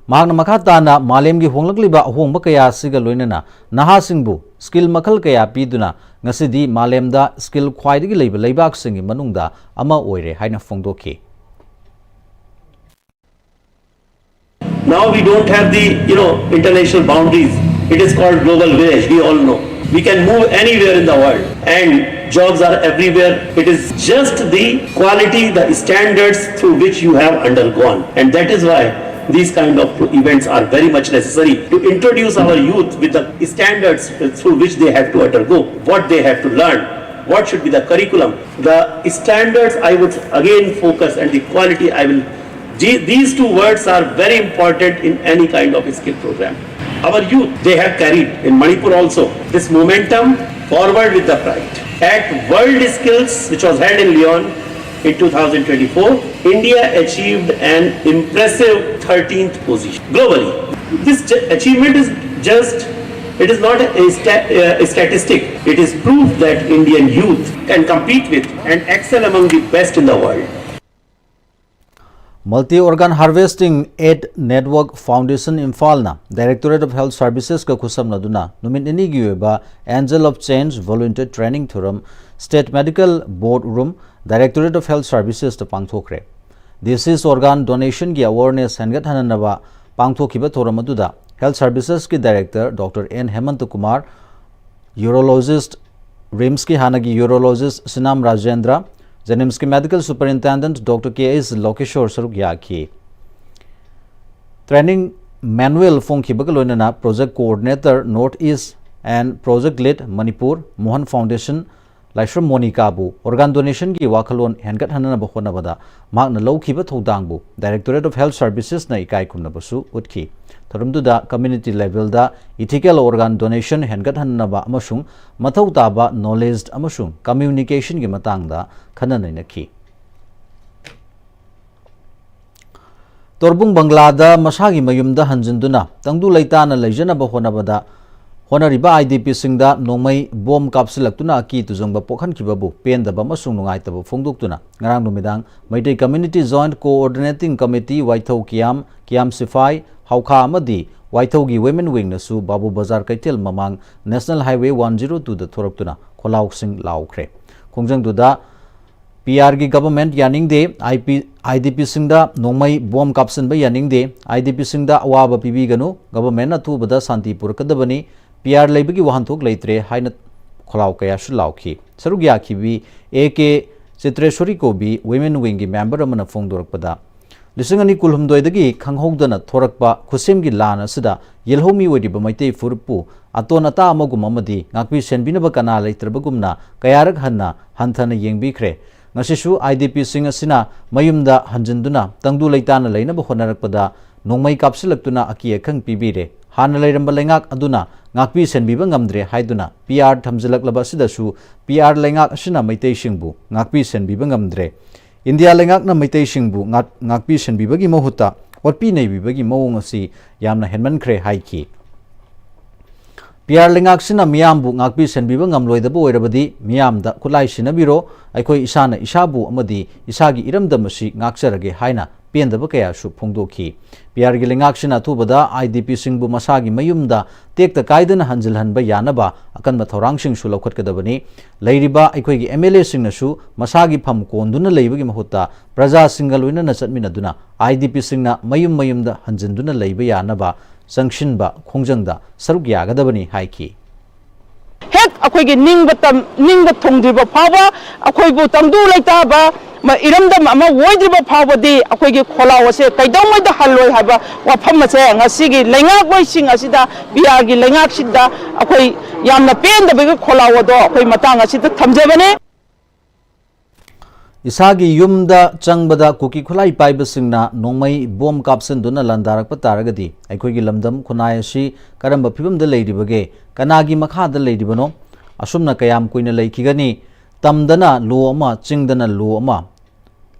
ꯃꯍꯥꯛꯅ ꯃꯈꯥ ꯇꯥꯅ ꯃꯥꯂꯦꯝꯒꯤ ꯍꯣꯡꯂꯛꯂꯤꯕ ꯑꯍꯣꯡꯕ ꯀꯌꯥ ꯑꯁꯤꯒ ꯂꯣꯏꯅꯅ ꯅꯍꯥꯁꯤꯡꯕꯨ ꯁ꯭ꯀꯤꯜ ꯃꯈꯜ ꯀꯌꯥ ꯄꯤꯗꯨꯅ ꯉꯁꯤꯗꯤ ꯃꯥꯂꯦꯝꯗ ꯁ꯭ꯀꯤꯜ ꯈ꯭ꯋꯥꯏꯗꯒꯤ ꯂꯩꯕ ꯂꯩꯕꯥꯛꯁꯤꯡꯒꯤ ꯃꯅꯨꯡꯗ ꯑꯃ ꯑꯣꯏꯔꯦ ꯍꯥꯏꯅ ꯐꯣꯡꯗꯣꯛꯈꯤ꯫ Now we don't have the, you know, international boundaries. It is called global village, we all know. We can move anywhere in the world and jobs are everywhere. It is just the quality, the standards through which you have undergone. And that is why these kind of events are very much necessary to introduce our youth with the standards through which they have to undergo, what they have to learn, what should be the curriculum. The standards I would again focus and the quality I will These two words are very important in any kind of skill program. Our youth, they have carried in Manipur also this momentum forward with the pride. At World Skills, which was held in Lyon in two thousand twenty-four, India achieved an impressive thirteenth position globally. This achievement is just, it is not a, sta- uh, a statistic. It is proof that Indian youth can compete with and excel among the best in the world. Multi Organ Harvesting Aid Network Foundation ꯏꯝꯐꯥꯜꯅ Directorate of Health Servicesꯀ ꯈꯨꯠꯁꯝꯅꯗꯨꯅ ꯅꯨꯃꯤꯠ ꯅꯤꯅꯤꯒꯤ ꯑꯣꯏꯕ Angel of Change Volunteer Training Forum State Medical Board Room, Directorate of Health Servicesꯇ ꯄꯥꯡꯊꯣꯛꯈ꯭ꯔꯦ꯫ Deceased organ donationꯒꯤ awareness ꯍꯦꯟꯒꯠꯍꯟꯅꯕ ꯄꯥꯡꯊꯣꯛꯈꯤꯕ ꯊꯧꯔꯝ ꯑꯗꯨꯗ Health Servicesꯀꯤ Director Doctor N ꯍꯦꯃꯟꯇ Kumar, Urologist, RIMSꯀꯤ ꯍꯥꯟꯅꯒꯤ Urologist ꯁꯤꯅꯥꯝ Rajendra, JNIMSꯀꯤ Medical Superintendent Doctor K S ꯂꯣꯀꯦꯁꯣꯔ ꯁꯔꯨꯛ ꯌꯥꯈꯤ꯫ Training manual ꯐꯣꯡꯈꯤꯕꯒ ꯂꯣꯏꯅꯅ Project Coordinator North East and Project Lead Manipur, Mohan Foundation, Laishram ꯃꯣꯅꯤꯀꯥꯕꯨ organ donationꯒꯤ ꯋꯥꯈꯜꯂꯣꯟ ꯍꯦꯟꯒꯠꯍꯟꯅꯕ ꯍꯣꯠꯅꯕꯗ ꯃꯍꯥꯛꯅ ꯂꯧꯈꯤꯕ ꯊꯧꯗꯥꯡꯕꯨ Directorate of Health Servicesꯅ ꯏꯀꯥꯏ ꯈꯨꯝꯅꯕꯁꯨ ꯎꯠꯈꯤ꯫ ꯊꯧꯔꯝꯗꯨꯗ community levelꯗ ethical organ donation ꯍꯦꯟꯒꯠꯍꯟꯅꯕ ꯑꯃꯁꯨꯡ ꯃꯊꯧ ꯇꯥꯕ knowledge ꯑꯃꯁꯨꯡ communicationꯒꯤ ꯃꯇꯥꯡꯗ ꯈꯟꯅ ꯅꯩꯅꯈꯤ꯫ ꯇꯣꯔꯕꯨꯡ ꯕꯪꯒ꯭ꯂꯥꯗ ꯃꯁꯥꯒꯤ ꯃꯌꯨꯝꯗ ꯍꯟꯖꯤꯟꯗꯨꯅ ꯇꯪꯗꯨ ꯂꯩꯇꯥꯅ ꯂꯩꯖꯅꯕ ꯍꯣꯠꯅꯕꯗ ꯍꯣꯠꯅꯔꯤꯕ IDPꯁꯤꯡꯗ ꯅꯣꯡꯃꯩ ꯕꯣꯝ ꯀꯥꯞꯁꯤꯜꯂꯛꯇꯨꯅ ꯑꯀꯤ ꯇꯨꯖꯪꯕ ꯄꯣꯛꯍꯟꯈꯤꯕꯕꯨ ꯄꯦꯟꯗꯕ ꯑꯃꯁꯨꯡ ꯅꯨꯡꯉꯥꯏꯇꯕ ꯐꯣꯡꯗꯣꯛꯇꯨꯅ ꯉꯔꯥꯡ ꯅꯨꯃꯤꯗꯥꯡ Meitei Community Joint Coordinating Committee ꯋꯥꯏꯊꯧ ꯀꯤꯌꯥꯝ, ꯀꯤꯌꯥꯝ ꯁꯤꯐꯥꯏ, ꯍꯥꯎꯈꯥ ꯑꯃꯗꯤ ꯋꯥꯏꯊꯧꯒꯤ Women Wingꯅꯁꯨ ꯕꯥꯕꯨ ꯕꯖꯥꯔ ꯀꯩꯊꯦꯜ ꯃꯃꯥꯡ National Highway one zero twoꯗ ꯊꯣꯔꯛꯇꯨꯅ ꯈꯣꯜꯂꯥꯎꯁꯤꯡ ꯂꯥꯎꯈ꯭ꯔꯦ꯫ ꯈꯣꯡꯖꯪꯗꯨꯗ P Rꯒꯤ government ꯌꯥꯅꯤꯡꯗꯦ, I P, IDPꯁꯤꯡꯗ ꯅꯣꯡꯃꯩ ꯕꯣꯝ ꯀꯥꯞꯁꯤꯟꯕ ꯌꯥꯅꯤꯡꯗꯦ, IDPꯁꯤꯡꯗ ꯑꯋꯥꯕ ꯄꯤꯕꯤꯒꯅꯨ, governmentꯅ ꯑꯊꯨꯕꯗ ꯁꯥꯟꯇꯤ ꯄꯨꯔꯛꯀꯗꯕꯅꯤ, P R ꯂꯩꯕꯒꯤ ꯋꯥꯍꯟꯊꯣꯛ ꯂꯩꯇ꯭ꯔꯦ ꯍꯥꯏꯅ ꯈꯣꯜꯂꯥꯎ ꯀꯌꯥꯁꯨ ꯂꯥꯎꯈꯤ꯫ ꯁꯔꯨꯛ ꯌꯥꯈꯤꯕꯤ A K ꯆꯤꯇ꯭ꯔꯦꯁꯣꯔꯤ ꯀꯧꯕꯤ Women Wingꯒꯤ member ꯑꯃꯅ ꯐꯣꯡꯗꯣꯔꯛꯄꯗ, ꯂꯤꯁꯤꯡ ꯑꯅꯤ ꯀꯨꯟꯍꯨꯝꯗꯣꯏꯗꯒꯤ ꯈꯪꯍꯧꯗꯅ ꯊꯣꯔꯛꯄ ꯈꯨꯠꯁꯦꯝꯒꯤ ꯂꯥꯟ ꯑꯁꯤꯗ ꯌꯦꯜꯍꯧꯃꯤ ꯑꯣꯏꯔꯤꯕ ꯃꯩꯇꯩ ꯐꯨꯔꯨꯞꯄꯨ ꯑꯇꯣꯟ ꯑꯇꯥ ꯑꯃꯒꯨꯝ ꯑꯃꯗꯤ ꯉꯥꯛꯄꯤ ꯁꯦꯟꯕꯤꯅꯕ ꯀꯅꯥ ꯂꯩꯇ꯭ꯔꯕꯒꯨꯝꯅ ꯀꯌꯥꯔꯛ ꯍꯟꯅ ꯍꯟꯊꯅ ꯌꯦꯡꯕꯤꯈ꯭ꯔꯦ꯫ ꯉꯁꯤꯁꯨ IDPꯁꯤꯡ ꯑꯁꯤꯅ ꯃꯌꯨꯝꯗ ꯍꯟꯖꯤꯟꯗꯨꯅ ꯇꯪꯗꯨ ꯂꯩꯇꯥꯅ ꯂꯩꯅꯕ ꯍꯣꯠꯅꯔꯛꯄꯗ ꯅꯣꯡꯃꯩ ꯀꯥꯞꯁꯤꯜꯂꯛꯇꯨꯅ ꯑꯀꯤ ꯑꯈꯪ ꯄꯤꯕꯤꯔꯦ꯫ ꯍꯥꯟꯅ ꯂꯩꯔꯝꯕ ꯂꯩꯉꯥꯛ ꯑꯗꯨꯅ ꯉꯥꯛꯄꯤ ꯁꯦꯟꯕꯤꯕ ꯉꯝꯗ꯭ꯔꯦ ꯍꯥꯏꯗꯨꯅ P R ꯊꯝꯖꯤꯜꯂꯛꯂꯕ ꯑꯁꯤꯗꯁꯨ P R ꯂꯩꯉꯥꯛ ꯑꯁꯤꯅ ꯃꯩꯇꯩꯁꯤꯡꯕꯨ ꯉꯥꯛꯄꯤ ꯁꯦꯟꯕꯤꯕ ꯉꯝꯗ꯭ꯔꯦ꯫ ꯏꯟꯗꯤꯌꯥ ꯂꯩꯉꯥꯛꯅ ꯃꯩꯇꯩꯁꯤꯡꯕꯨ ꯉꯥꯛ-, ꯉꯥꯛꯄꯤ ꯁꯦꯟꯕꯤꯕꯒꯤ ꯃꯍꯨꯠꯇ ꯑꯣꯠꯄꯤ ꯅꯩꯕꯤꯕꯒꯤ ꯃꯑꯣꯡ ꯑꯁꯤ ꯌꯥꯝꯅ ꯍꯦꯟꯃꯟꯈ꯭ꯔꯦ ꯍꯥꯏꯈꯤ꯫ P R ꯂꯩꯉꯥꯛꯁꯤꯅ ꯃꯤꯌꯥꯝꯕꯨ ꯉꯥꯛꯄꯤ ꯁꯦꯟꯕꯤꯕ ꯉꯝꯂꯣꯏꯗꯕ ꯑꯣꯏꯔꯕꯗꯤ ꯃꯤꯌꯥꯝꯗ ꯈꯨꯠꯂꯥꯏ ꯁꯤꯟꯅꯕꯤꯔꯣ, ꯑꯩꯈꯣꯏ ꯏꯁꯥꯅ ꯏꯁꯥꯕꯨ ꯑꯃꯗꯤ ꯏꯁꯥꯒꯤ ꯏꯔꯝꯗꯝ ꯑꯁꯤ ꯉꯥꯛꯆꯔꯒꯦ ꯍꯥꯏꯅ ꯄꯦꯟꯗꯕ ꯀꯌꯥꯁꯨ ꯐꯣꯡꯗꯣꯛꯈꯤ꯫ P Rꯒꯤ ꯂꯩꯉꯥꯛꯁꯤꯅ ꯑꯊꯨꯕꯗ IDPꯁꯤꯡꯕꯨ ꯃꯁꯥꯒꯤ ꯃꯌꯨꯝꯗ ꯇꯦꯛꯇ ꯀꯥꯏꯗꯅ ꯍꯟꯖꯤꯜꯍꯟꯕ ꯌꯥꯅꯕ ꯑꯀꯟꯕ ꯊꯧꯔꯥꯡꯁꯤꯡꯁꯨ ꯂꯧꯈꯠꯀꯗꯕꯅꯤ꯫ ꯂꯩꯔꯤꯕ ꯑꯩꯈꯣꯏꯒꯤ MLAꯁꯤꯡꯅꯁꯨ ꯃꯁꯥꯒꯤ ꯐꯝ ꯀꯣꯟꯗꯨꯅ ꯂꯩꯕꯒꯤ ꯃꯍꯨꯠꯇ ꯄ꯭ꯔꯖꯥꯁꯤꯡꯒ ꯂꯣꯏꯅꯅ ꯆꯠꯃꯤꯟꯅꯗꯨꯅ IDPꯁꯤꯡꯅ ꯃꯌꯨꯝ ꯃꯌꯨꯝꯗ ꯍꯟꯖꯤꯟꯗꯨꯅ ꯂꯩꯕ ꯌꯥꯅꯕ ꯆꯪꯁꯤꯟꯕ ꯈꯣꯡꯖꯪꯗ ꯁꯔꯨꯛ ꯌꯥꯒꯗꯕꯅꯤ ꯍꯥꯏꯈꯤ꯫ ꯍꯦꯛ ꯑꯩꯈꯣꯏꯒꯤ ꯅꯤꯡꯕ ꯇꯝ-, ꯅꯤꯡꯕ ꯊꯨꯡꯗ꯭ꯔꯤꯕ ꯐꯥꯎꯕ ꯑꯩꯈꯣꯏꯕꯨ ꯇꯪꯗꯨ ꯂꯩꯇꯥꯕ ꯃ-, ꯏꯔꯝꯗꯝ ꯑꯃ ꯑꯣꯏꯗ꯭ꯔꯤꯕ ꯐꯥꯎꯕꯗꯤ ꯑꯩꯈꯣꯏꯒꯤ ꯈꯣꯜꯂꯥꯎ ꯑꯁꯦ ꯀꯩꯗꯧꯉꯩꯗ ꯍꯜꯂꯣꯏ ꯍꯥꯏꯕ ꯋꯥꯐꯝ ꯑꯁꯦ ꯉꯁꯤꯒꯤ ꯂꯩꯉꯥꯛꯂꯣꯏꯁꯤꯡ ꯑꯁꯤꯗ, P Rꯒꯤ ꯂꯩꯉꯥꯛꯁꯤꯗ ꯑꯩꯈꯣꯏ ꯌꯥꯝꯅ ꯄꯦꯟꯗꯕꯒꯤ ꯈꯣꯜꯂꯥꯎ ꯑꯗꯣ ꯑꯩꯈꯣꯏ ꯃꯇꯥꯡ ꯑꯁꯤꯗ ꯊꯝꯖꯕꯅꯤ꯫ ꯏꯁꯥꯒꯤ ꯌꯨꯝꯗ ꯆꯪꯕꯗ ꯀꯨꯀꯤ ꯈꯨꯠꯂꯥꯏ ꯄꯥꯏꯕꯁꯤꯡꯅ ꯅꯣꯡꯃꯩ ꯕꯣꯝ ꯀꯥꯞꯁꯤꯟꯗꯨꯅ ꯂꯥꯟꯗꯥꯔꯛꯄ ꯇꯥꯔꯒꯗꯤ ꯑꯩꯈꯣꯏꯒꯤ ꯂꯝꯗꯝ ꯈꯨꯟꯅꯥꯏ ꯑꯁꯤ ꯀꯔꯝꯕ ꯐꯤꯕꯝꯗ ꯂꯩꯔꯤꯕꯒꯦ? ꯀꯅꯥꯒꯤ ꯃꯈꯥꯗ ꯂꯩꯔꯤꯕꯅꯣ? ꯑꯁꯨꯝꯅ ꯀꯌꯥꯝ ꯀꯨꯏꯅ ꯂꯩꯈꯤꯒꯅꯤ? ꯇꯝꯗꯅ ꯂꯣ ꯑꯃ, ꯆꯤꯡꯗꯅ ꯂꯣ ꯑꯃ꯫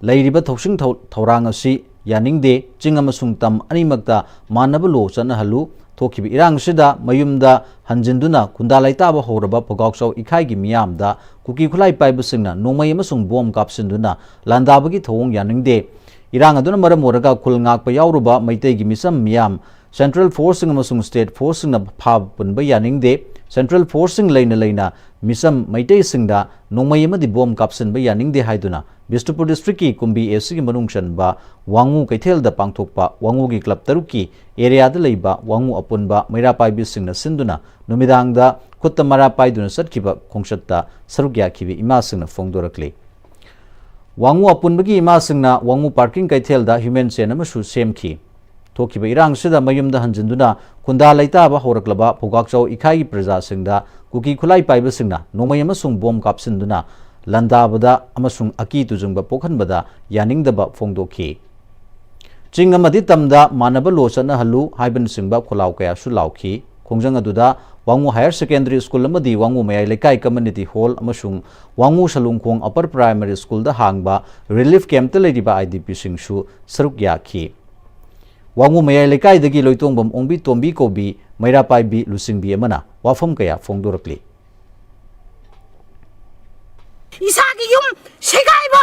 ꯂꯩꯔꯤꯕ ꯊꯧꯁꯤꯡ ꯊꯧ-, ꯊꯧꯔꯥꯡ ꯑꯁꯤ ꯌꯥꯅꯤꯡꯗꯦ꯫ ꯆꯤꯡ ꯑꯃꯁꯨꯡ ꯇꯝ ꯑꯅꯤꯃꯛꯇ ꯃꯥꯟꯅꯕ ꯂꯣ ꯆꯠꯅꯍꯜꯂꯨ꯫ ꯊꯣꯛꯈꯤꯕ ꯏꯔꯥꯡ ꯑꯁꯤꯗ ꯃꯌꯨꯝꯗ ꯍꯟꯖꯤꯟꯗꯨꯅ ꯈꯨꯟꯗꯥ ꯂꯩꯇꯥꯕ ꯍꯧꯔꯕ ꯄꯣꯒꯥꯎꯆꯥꯎ ꯏꯈꯥꯏꯒꯤ ꯃꯤꯌꯥꯝꯗ ꯀꯨꯀꯤ ꯈꯨꯠꯂꯥꯏ ꯄꯥꯏꯕꯁꯤꯡꯅ ꯅꯣꯡꯃꯩ ꯑꯃꯁꯨꯡ ꯕꯣꯝ ꯀꯥꯞꯁꯤꯟꯗꯨꯅ ꯂꯥꯟꯗꯥꯕꯒꯤ ꯊꯧꯑꯣꯡ ꯌꯥꯅꯤꯡꯗꯦ꯫ ꯏꯔꯥꯡ ꯑꯗꯨꯅ ꯃꯔꯝ ꯑꯣꯏꯔꯒ ꯈꯨꯜ ꯉꯥꯛꯄ ꯌꯥꯎꯔꯨꯕ ꯃꯩꯇꯩꯒꯤ ꯃꯤꯆꯝ ꯃꯤꯌꯥꯝ Central Forceꯁꯤꯡ ꯑꯃꯁꯨꯡ State Forceꯁꯤꯡꯅ ꯐꯥꯕ ꯄꯨꯟꯕ ꯌꯥꯅꯤꯡꯗꯦ꯫ Central Forceꯁꯤꯡ ꯂꯩꯅ ꯂꯩꯅ ꯃꯤꯆꯝ ꯃꯩꯇꯩꯁꯤꯡꯗ ꯅꯣꯡꯃꯩ ꯑꯃꯗꯤ ꯕꯣꯝ ꯀꯥꯞꯁꯤꯟꯕ ꯌꯥꯅꯤꯡꯗꯦ ꯍꯥꯏꯗꯨꯅ ꯕꯤꯁꯅꯨꯄꯨꯔ districtꯀꯤ ꯀꯨꯝꯕꯤ ACꯒꯤ ꯃꯅꯨꯡ ꯆꯟꯕ ꯋꯥꯉꯨ ꯀꯩꯊꯦꯜꯗ ꯄꯥꯡꯊꯣꯛꯄ ꯋꯥꯉꯨꯒꯤ club ꯇꯔꯨꯛꯀꯤ areaꯗ ꯂꯩꯕ ꯋꯥꯉꯨ ꯑꯄꯨꯟꯕ ꯃꯩꯔꯥ ꯄꯥꯏꯕꯤꯁꯤꯡꯅ ꯁꯤꯟꯗꯨꯅ ꯅꯨꯃꯤꯗꯥꯡꯗ ꯈꯨꯠꯇ ꯃꯔꯥ ꯄꯥꯏꯗꯨꯅ ꯆꯠꯈꯤꯕ ꯈꯣꯡꯆꯠꯇ ꯁꯔꯨꯛ ꯌꯥꯈꯤꯕ ꯏꯃꯥꯁꯤꯡꯅ ꯐꯣꯡꯗꯣꯔꯛꯂꯤ꯫ ꯋꯥꯉꯨ ꯑꯄꯨꯟꯕꯒꯤ ꯏꯃꯥꯁꯤꯡꯅ ꯋꯥꯉꯨ parking ꯀꯩꯊꯦꯜꯗ human chain ꯑꯃꯁꯨ ꯁꯦꯝꯈꯤ꯫ ꯊꯣꯛꯈꯤꯕ ꯏꯔꯥꯡꯁꯤꯗ ꯃꯌꯨꯝꯗ ꯍꯟꯖꯤꯟꯗꯨꯅ ꯈꯨꯟꯗꯥ ꯂꯩꯇꯥꯕ ꯍꯧꯔꯛꯂꯕ ꯄꯧꯒꯥꯛꯆꯥꯎ ꯏꯈꯥꯏꯒꯤ ꯄ꯭ꯔꯖꯥꯁꯤꯡꯗ ꯀꯨꯀꯤ ꯈꯨꯠꯂꯥꯏ ꯄꯥꯏꯕꯁꯤꯡꯅ ꯅꯣꯡꯃꯩ ꯑꯃꯁꯨꯡ ꯕꯣꯝ ꯀꯥꯞꯁꯤꯟꯗꯨꯅ ꯂꯥꯟꯗꯥꯕꯗ ꯑꯃꯁꯨꯡ ꯑꯀꯤ ꯇꯨꯖꯨꯡꯕ ꯄꯣꯛꯍꯟꯕꯗ ꯌꯥꯅꯤꯡꯗꯕ ꯐꯣꯡꯗꯣꯛꯈꯤ꯫ ꯆꯤꯡ ꯑꯃꯗꯤ ꯇꯝꯗ ꯃꯥꯟꯅꯕ law ꯆꯠꯅꯍꯜꯂꯨ ꯍꯥꯏꯕꯅꯆꯤꯡꯕ ꯈꯣꯜꯂꯥꯎ ꯀꯌꯥꯁꯨ ꯂꯥꯎꯈꯤ꯫ ꯈꯣꯡꯖꯪ ꯑꯗꯨꯗ ꯋꯥꯉꯨ Higher Secondary School ꯑꯃꯗꯤ ꯋꯥꯉꯨ ꯃꯌꯥꯏ ꯂꯩꯀꯥꯏ Community Hall ꯑꯃꯁꯨꯡ ꯋꯥꯉꯨ ꯁꯂꯨꯡꯈꯣꯡ Upper Primary Schoolꯗ ꯍꯥꯡꯕ relief campꯇ ꯂꯩꯔꯤꯕ IDPꯁꯤꯡꯁꯨ ꯁꯔꯨꯛ ꯌꯥꯈꯤ꯫ ꯋꯥꯉꯨ ꯃꯌꯥꯏ ꯂꯩꯀꯥꯏꯗꯒꯤ ꯂꯣꯏꯇꯣꯡꯕꯝ ꯑꯣꯡꯕꯤ ꯇꯣꯝꯕꯤ ꯀꯧꯕꯤ ꯃꯩꯔꯥ ꯄꯥꯏꯕꯤ ꯂꯨꯆꯤꯡꯕꯤ ꯑꯃꯅ ꯋꯥꯐꯝ ꯀꯌꯥ ꯐꯣꯡꯗꯣꯔꯛꯂꯤ꯫ ꯏꯁꯥꯒꯤ ꯌꯨꯝ ꯁꯦꯒꯥꯏꯕ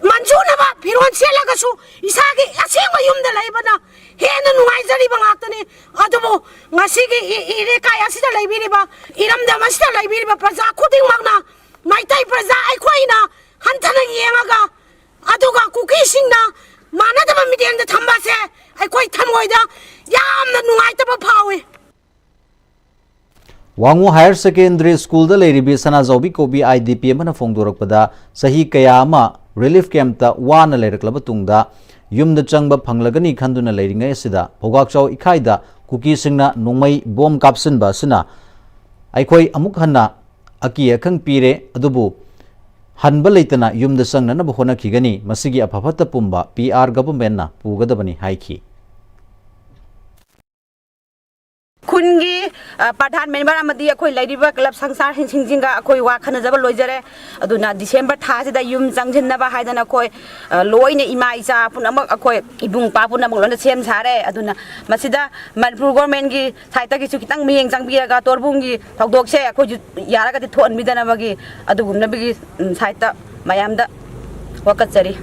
ꯃꯟꯖꯨꯅꯕ ꯐꯤꯔꯣꯜ ꯁꯦꯠꯂꯒꯁꯨ ꯏꯁꯥꯒꯤ ꯑꯁꯦꯡꯕ ꯌꯨꯝꯗ ꯂꯩꯕꯅ ꯍꯦꯟꯅ ꯅꯨꯡꯉꯥꯏꯖꯔꯤꯕ ꯉꯥꯛꯇꯅꯤ꯫ ꯑꯗꯨꯕꯨ ꯉꯁꯤꯒꯤ ꯏ-, ꯏꯔꯩꯀꯥꯏ ꯑꯁꯤꯗ ꯂꯩꯕꯤꯔꯤꯕ, ꯏꯔꯝꯗꯝ ꯑꯁꯤꯗ ꯂꯩꯕꯤꯔꯤꯕ ꯄ꯭ꯔꯖꯥ ꯈꯨꯗꯤꯡꯃꯛꯅ, ꯃꯩꯇꯩ ꯄ꯭ꯔꯖꯥ ꯑꯩꯈꯣꯏꯅ ꯍꯟꯊꯅ ꯌꯦꯡꯉꯒ, ꯑꯗꯨꯒ ꯀꯨꯀꯤꯁꯤꯡꯅ ꯃꯥꯟꯅꯗꯕ ꯃꯤꯠꯌꯦꯡꯗ ꯊꯝꯕꯁꯦ ꯑꯩꯈꯣꯏ ꯊꯃꯣꯏꯗ ꯌꯥꯝꯅ ꯅꯨꯡꯉꯥꯏꯇꯕ ꯐꯥꯎꯏ꯫ ꯋꯥꯉꯨ Higher Secondary Schoolꯗ ꯂꯩꯔꯤꯕꯤ ꯁꯅꯥꯖꯥꯎꯕꯤ ꯀꯧꯕꯤ IDP ꯑꯃꯅ ꯐꯣꯡꯗꯣꯔꯛꯄꯗ, ꯆꯍꯤ ꯀꯌꯥ ꯑꯃ relief campꯇ ꯋꯥꯅ ꯂꯩꯔꯛꯂꯕ ꯇꯨꯡꯗ ꯌꯨꯝꯗ ꯆꯪꯕ ꯐꯪꯂꯒꯅꯤ ꯈꯟꯗꯨꯅ ꯂꯩꯔꯤꯉꯩ ꯑꯁꯤꯗ ꯄꯧꯒꯥꯛꯆꯥꯎ ꯏꯈꯥꯏꯗ ꯀꯨꯀꯤꯁꯤꯡꯅ ꯅꯣꯡꯃꯩ ꯕꯣꯝ ꯀꯥꯞꯁꯤꯟꯕ ꯑꯁꯤꯅ ꯑꯩꯈꯣꯏ ꯑꯃꯨꯛ ꯍꯟꯅ ꯑꯀꯤ ꯑꯈꯪ ꯄꯤꯔꯦ꯫ ꯑꯗꯨꯕꯨ ꯍꯟꯕ ꯂꯩꯇꯅ ꯌꯨꯝꯗ ꯆꯪꯅꯅꯕ ꯍꯣꯠꯅꯈꯤꯒꯅꯤ꯫ ꯃꯁꯤꯒꯤ ꯑꯐ ꯐꯠꯇ ꯄꯨꯝꯕ PR governmentꯅ ꯄꯨꯒꯗꯕꯅꯤ ꯍꯥꯏꯈꯤ꯫ ꯈꯨꯟꯒꯤ, ꯑ, ꯄ꯭ꯔꯙꯥꯟ ꯃꯦꯝꯕꯔ ꯑꯃꯗꯤ ꯑꯩꯈꯣꯏ ꯂꯩꯔꯤꯕ ꯀ꯭ꯂꯕ ꯁꯪꯁꯊꯥꯟꯁꯤꯡꯁꯤꯡꯒ ꯑꯩꯈꯣꯏ ꯋꯥ ꯈꯟꯅꯖꯕ ꯂꯣꯏꯖꯔꯦ꯫ ꯑꯗꯨꯅ ꯗꯤꯁꯦꯝꯕꯔ ꯊꯥꯁꯤꯗ ꯌꯨꯝ ꯆꯪꯁꯤꯟꯅꯕ ꯍꯥꯏꯗꯅ ꯑꯩꯈꯣꯏ, ꯑ, ꯂꯣꯏꯅ ꯏꯃꯥ ꯏꯆꯥ ꯄꯨꯝꯅꯃꯛ, ꯑꯩꯈꯣꯏ ꯏꯕꯨꯡ ꯏꯄ꯭ꯋꯥ ꯄꯨꯝꯅꯃꯛ ꯂꯣꯏꯅ ꯁꯦꯝ ꯁꯥꯔꯦ꯫ ꯑꯗꯨꯅ ꯃꯁꯤꯗ ꯃꯅꯤꯄꯨꯔ ꯒꯣꯔꯃꯦꯟꯒꯤ ꯁꯥꯏꯠꯇꯒꯤꯁꯨ ꯈꯤꯇꯪ ꯃꯤꯠꯌꯦꯡ ꯆꯪꯕꯤꯔꯒ ꯇꯣꯔꯕꯨꯡꯒꯤ ꯊꯧꯗꯣꯛꯁꯦ ꯑꯩꯈꯣꯏꯁꯨ ꯌꯥꯔꯒꯗꯤ ꯊꯣꯛꯍꯟꯕꯤꯗꯅꯕꯒꯤ ꯑꯗꯨꯒꯨꯝꯅꯕꯒꯤ, ꯎꯝ, ꯁꯥꯏꯠꯇ ꯃꯌꯥꯝꯗ ꯋꯥꯀꯠꯆꯔꯤ꯫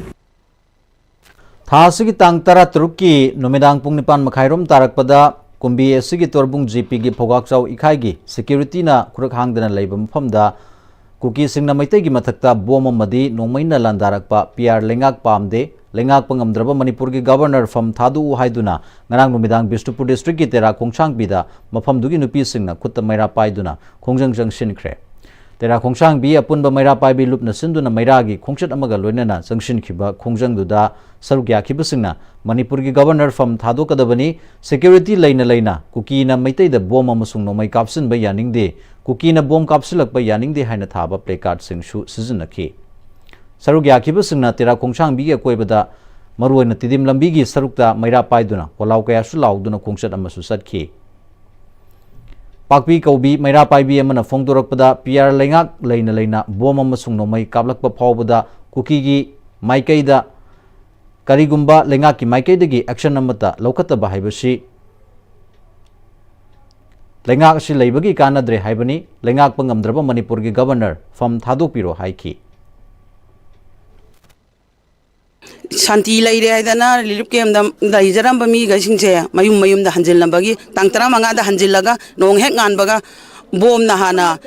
ꯊꯥ ꯑꯁꯤꯒꯤ ꯇꯥꯡ ꯇꯔꯥꯇꯔꯨꯛꯀꯤ ꯅꯨꯃꯤꯗꯥꯡ ꯄꯨꯡ ꯅꯤꯄꯥꯟ ꯃꯈꯥꯏꯔꯣꯝ ꯇꯥꯔꯛꯄꯗ ꯀꯨꯝꯕꯤ ꯑꯁꯤꯒꯤ ꯇꯣꯔꯕꯨꯡ ꯖꯤꯄꯤꯒꯤ ꯐꯧꯒꯥꯛꯆꯥꯎ ꯏꯀꯥꯏꯒꯤ ꯁꯦꯀ꯭ꯌꯨꯔꯤꯇꯤꯅ ꯈꯨꯔꯛ ꯍꯥꯡꯗꯅ ꯂꯩꯕ ꯃꯐꯝꯗ ꯀꯨꯀꯤꯁꯤꯡꯅ ꯃꯩꯇꯩꯒꯤ ꯃꯊꯛꯇ ꯕꯣꯝ ꯑꯃꯗꯤ ꯅꯣꯡꯃꯩꯅ ꯂꯥꯟꯗꯥꯔꯛꯄ ꯄꯤ ꯑꯥꯔ ꯂꯩꯉꯥꯛ ꯄꯥꯝꯗꯦ, ꯂꯩꯉꯥꯛꯄ ꯉꯝꯗ꯭ꯔꯕ ꯃꯅꯤꯄꯨꯔꯒꯤ ꯒꯕꯔꯅꯔ ꯐꯝ ꯊꯥꯗꯣꯛꯎ ꯍꯥꯏꯗꯨꯅ ꯉꯔꯥꯡ ꯅꯨꯃꯤꯗꯥꯡ ꯕꯤꯁꯅꯨꯄꯨꯔ ꯗꯤꯁꯇ꯭ꯔꯤꯛꯀꯤ ꯇꯦꯔꯥ ꯈꯣꯡꯁꯥꯡꯕꯤꯗ ꯃꯐꯝꯗꯨꯒꯤ ꯅꯨꯄꯤꯁꯤꯡꯅ ꯈꯨꯠꯇ ꯃꯩꯔꯥ ꯄꯥꯏꯗꯨꯅ ꯈꯣꯡꯖꯪ ꯆꯪꯁꯤꯟꯈ꯭ꯔꯦ꯫ ꯇꯦꯔꯥ ꯈꯣꯡꯁꯥꯡꯕꯤ ꯑꯄꯨꯟꯕ ꯃꯩꯔꯥ ꯄꯥꯏꯕꯤ ꯂꯨꯞꯅ ꯁꯤꯟꯗꯨꯅ ꯃꯩꯔꯥꯒꯤ ꯈꯣꯡꯆꯠ ꯑꯃꯒ ꯂꯣꯏꯅꯅ ꯆꯪꯁꯤꯟꯈꯤꯕ ꯈꯣꯡꯖꯪꯗꯨꯗ ꯁꯔꯨꯛ ꯌꯥꯈꯤꯕꯁꯤꯡꯅ ꯃꯅꯤꯄꯨꯔꯒꯤ ꯒꯕꯔꯅꯔ ꯐꯝ ꯊꯥꯗꯣꯛꯀꯗꯕꯅꯤ, ꯁꯦꯀ꯭ꯌꯨꯔꯤꯇꯤ ꯂꯩꯅ ꯂꯩꯅ ꯀꯨꯀꯤꯅ ꯃꯩꯇꯩꯗ ꯕꯣꯝ ꯑꯃꯁꯨꯡ ꯅꯣꯡꯃꯩ ꯀꯥꯞꯁꯤꯟꯕ ꯌꯥꯅꯤꯡꯗꯦ, ꯀꯨꯀꯤꯅ ꯕꯣꯝ ꯀꯥꯞꯁꯤꯜꯂꯛꯄ ꯌꯥꯅꯤꯡꯗꯦ ꯍꯥꯏꯅ ꯊꯥꯕ ꯄ꯭ꯂꯦꯀꯥꯔꯗꯁꯤꯡꯁꯨ ꯁꯤꯖꯤꯟꯅꯈꯤ꯫ ꯁꯔꯨꯛ ꯌꯥꯈꯤꯕꯁꯤꯡꯅ ꯇꯦꯔꯥ ꯈꯣꯡꯁꯥꯡꯕꯤꯒꯤ ꯑꯀꯣꯏꯕꯗ ꯃꯔꯨꯑꯣꯏꯅ ꯇꯤꯗꯤꯝ ꯂꯝꯕꯤꯒꯤ ꯁꯔꯨꯛꯇ ꯃꯩꯔꯥ ꯄꯥꯏꯗꯨꯅ ꯈꯣꯜꯂꯥꯎ ꯀꯌꯥꯁꯨ ꯂꯥꯎꯗꯨꯅ ꯈꯣꯡꯆꯠ ꯑꯃꯁꯨ ꯆꯠꯈꯤ꯫ ꯄꯥꯛꯄꯤ ꯀꯧꯕꯤ ꯃꯩꯔꯥ ꯄꯥꯏꯕꯤ ꯑꯃꯅ ꯐꯣꯡꯗꯣꯔꯛꯄꯗ, ꯄꯤ ꯑꯥꯔ ꯂꯩꯉꯥꯛ ꯂꯩꯅ ꯂꯩꯅ ꯕꯣꯝ ꯑꯃꯁꯨꯡ ꯅꯣꯡꯃꯩ ꯀꯥꯞꯂꯛꯄ ꯐꯥꯎꯕꯗ ꯀꯨꯀꯤꯒꯤ ꯃꯥꯏꯀꯩꯗ ꯀꯔꯤꯒꯨꯝꯕ ꯂꯩꯉꯥꯛꯀꯤ ꯃꯥꯏꯀꯩꯗꯒꯤ ꯑꯦꯛꯁꯟ ꯑꯃꯠꯇ ꯂꯧꯈꯠꯇꯕ ꯍꯥꯏꯕꯁꯤ ꯂꯩꯉꯥꯛ ꯑꯁꯤ ꯂꯩꯕꯒꯤ ꯀꯥꯟꯅꯗ꯭ꯔꯦ ꯍꯥꯏꯕꯅꯤ꯫ ꯂꯩꯉꯥꯛꯄ ꯉꯝꯗ꯭ꯔꯕ ꯃꯅꯤꯄꯨꯔꯒꯤ ꯒꯕꯔꯅꯔ ꯐꯝ ꯊꯥꯗꯣꯛꯄꯤꯔꯣ ꯍꯥꯏꯈꯤ꯫ ꯁꯥꯟꯇꯤ ꯂꯩꯔꯦ ꯍꯥꯏꯗꯅ ꯔꯤꯂꯤꯐ ꯀꯦꯝꯗ ꯂꯩꯖꯔꯝꯕ ꯃꯤꯈꯩꯁꯤꯡꯁꯦ ꯃꯌꯨꯝ ꯃꯌꯨꯝꯗ ꯍꯟꯖꯤꯜꯂꯝꯕꯒꯤ, ꯇꯥꯡ ꯇꯔꯥꯃꯉꯥꯗ ꯍꯟꯖꯤꯜꯂꯒ ꯅꯣꯡ ꯍꯦꯛ ꯉꯥꯟꯕꯒ ꯕꯣꯝꯅ ꯍꯥꯟꯅ,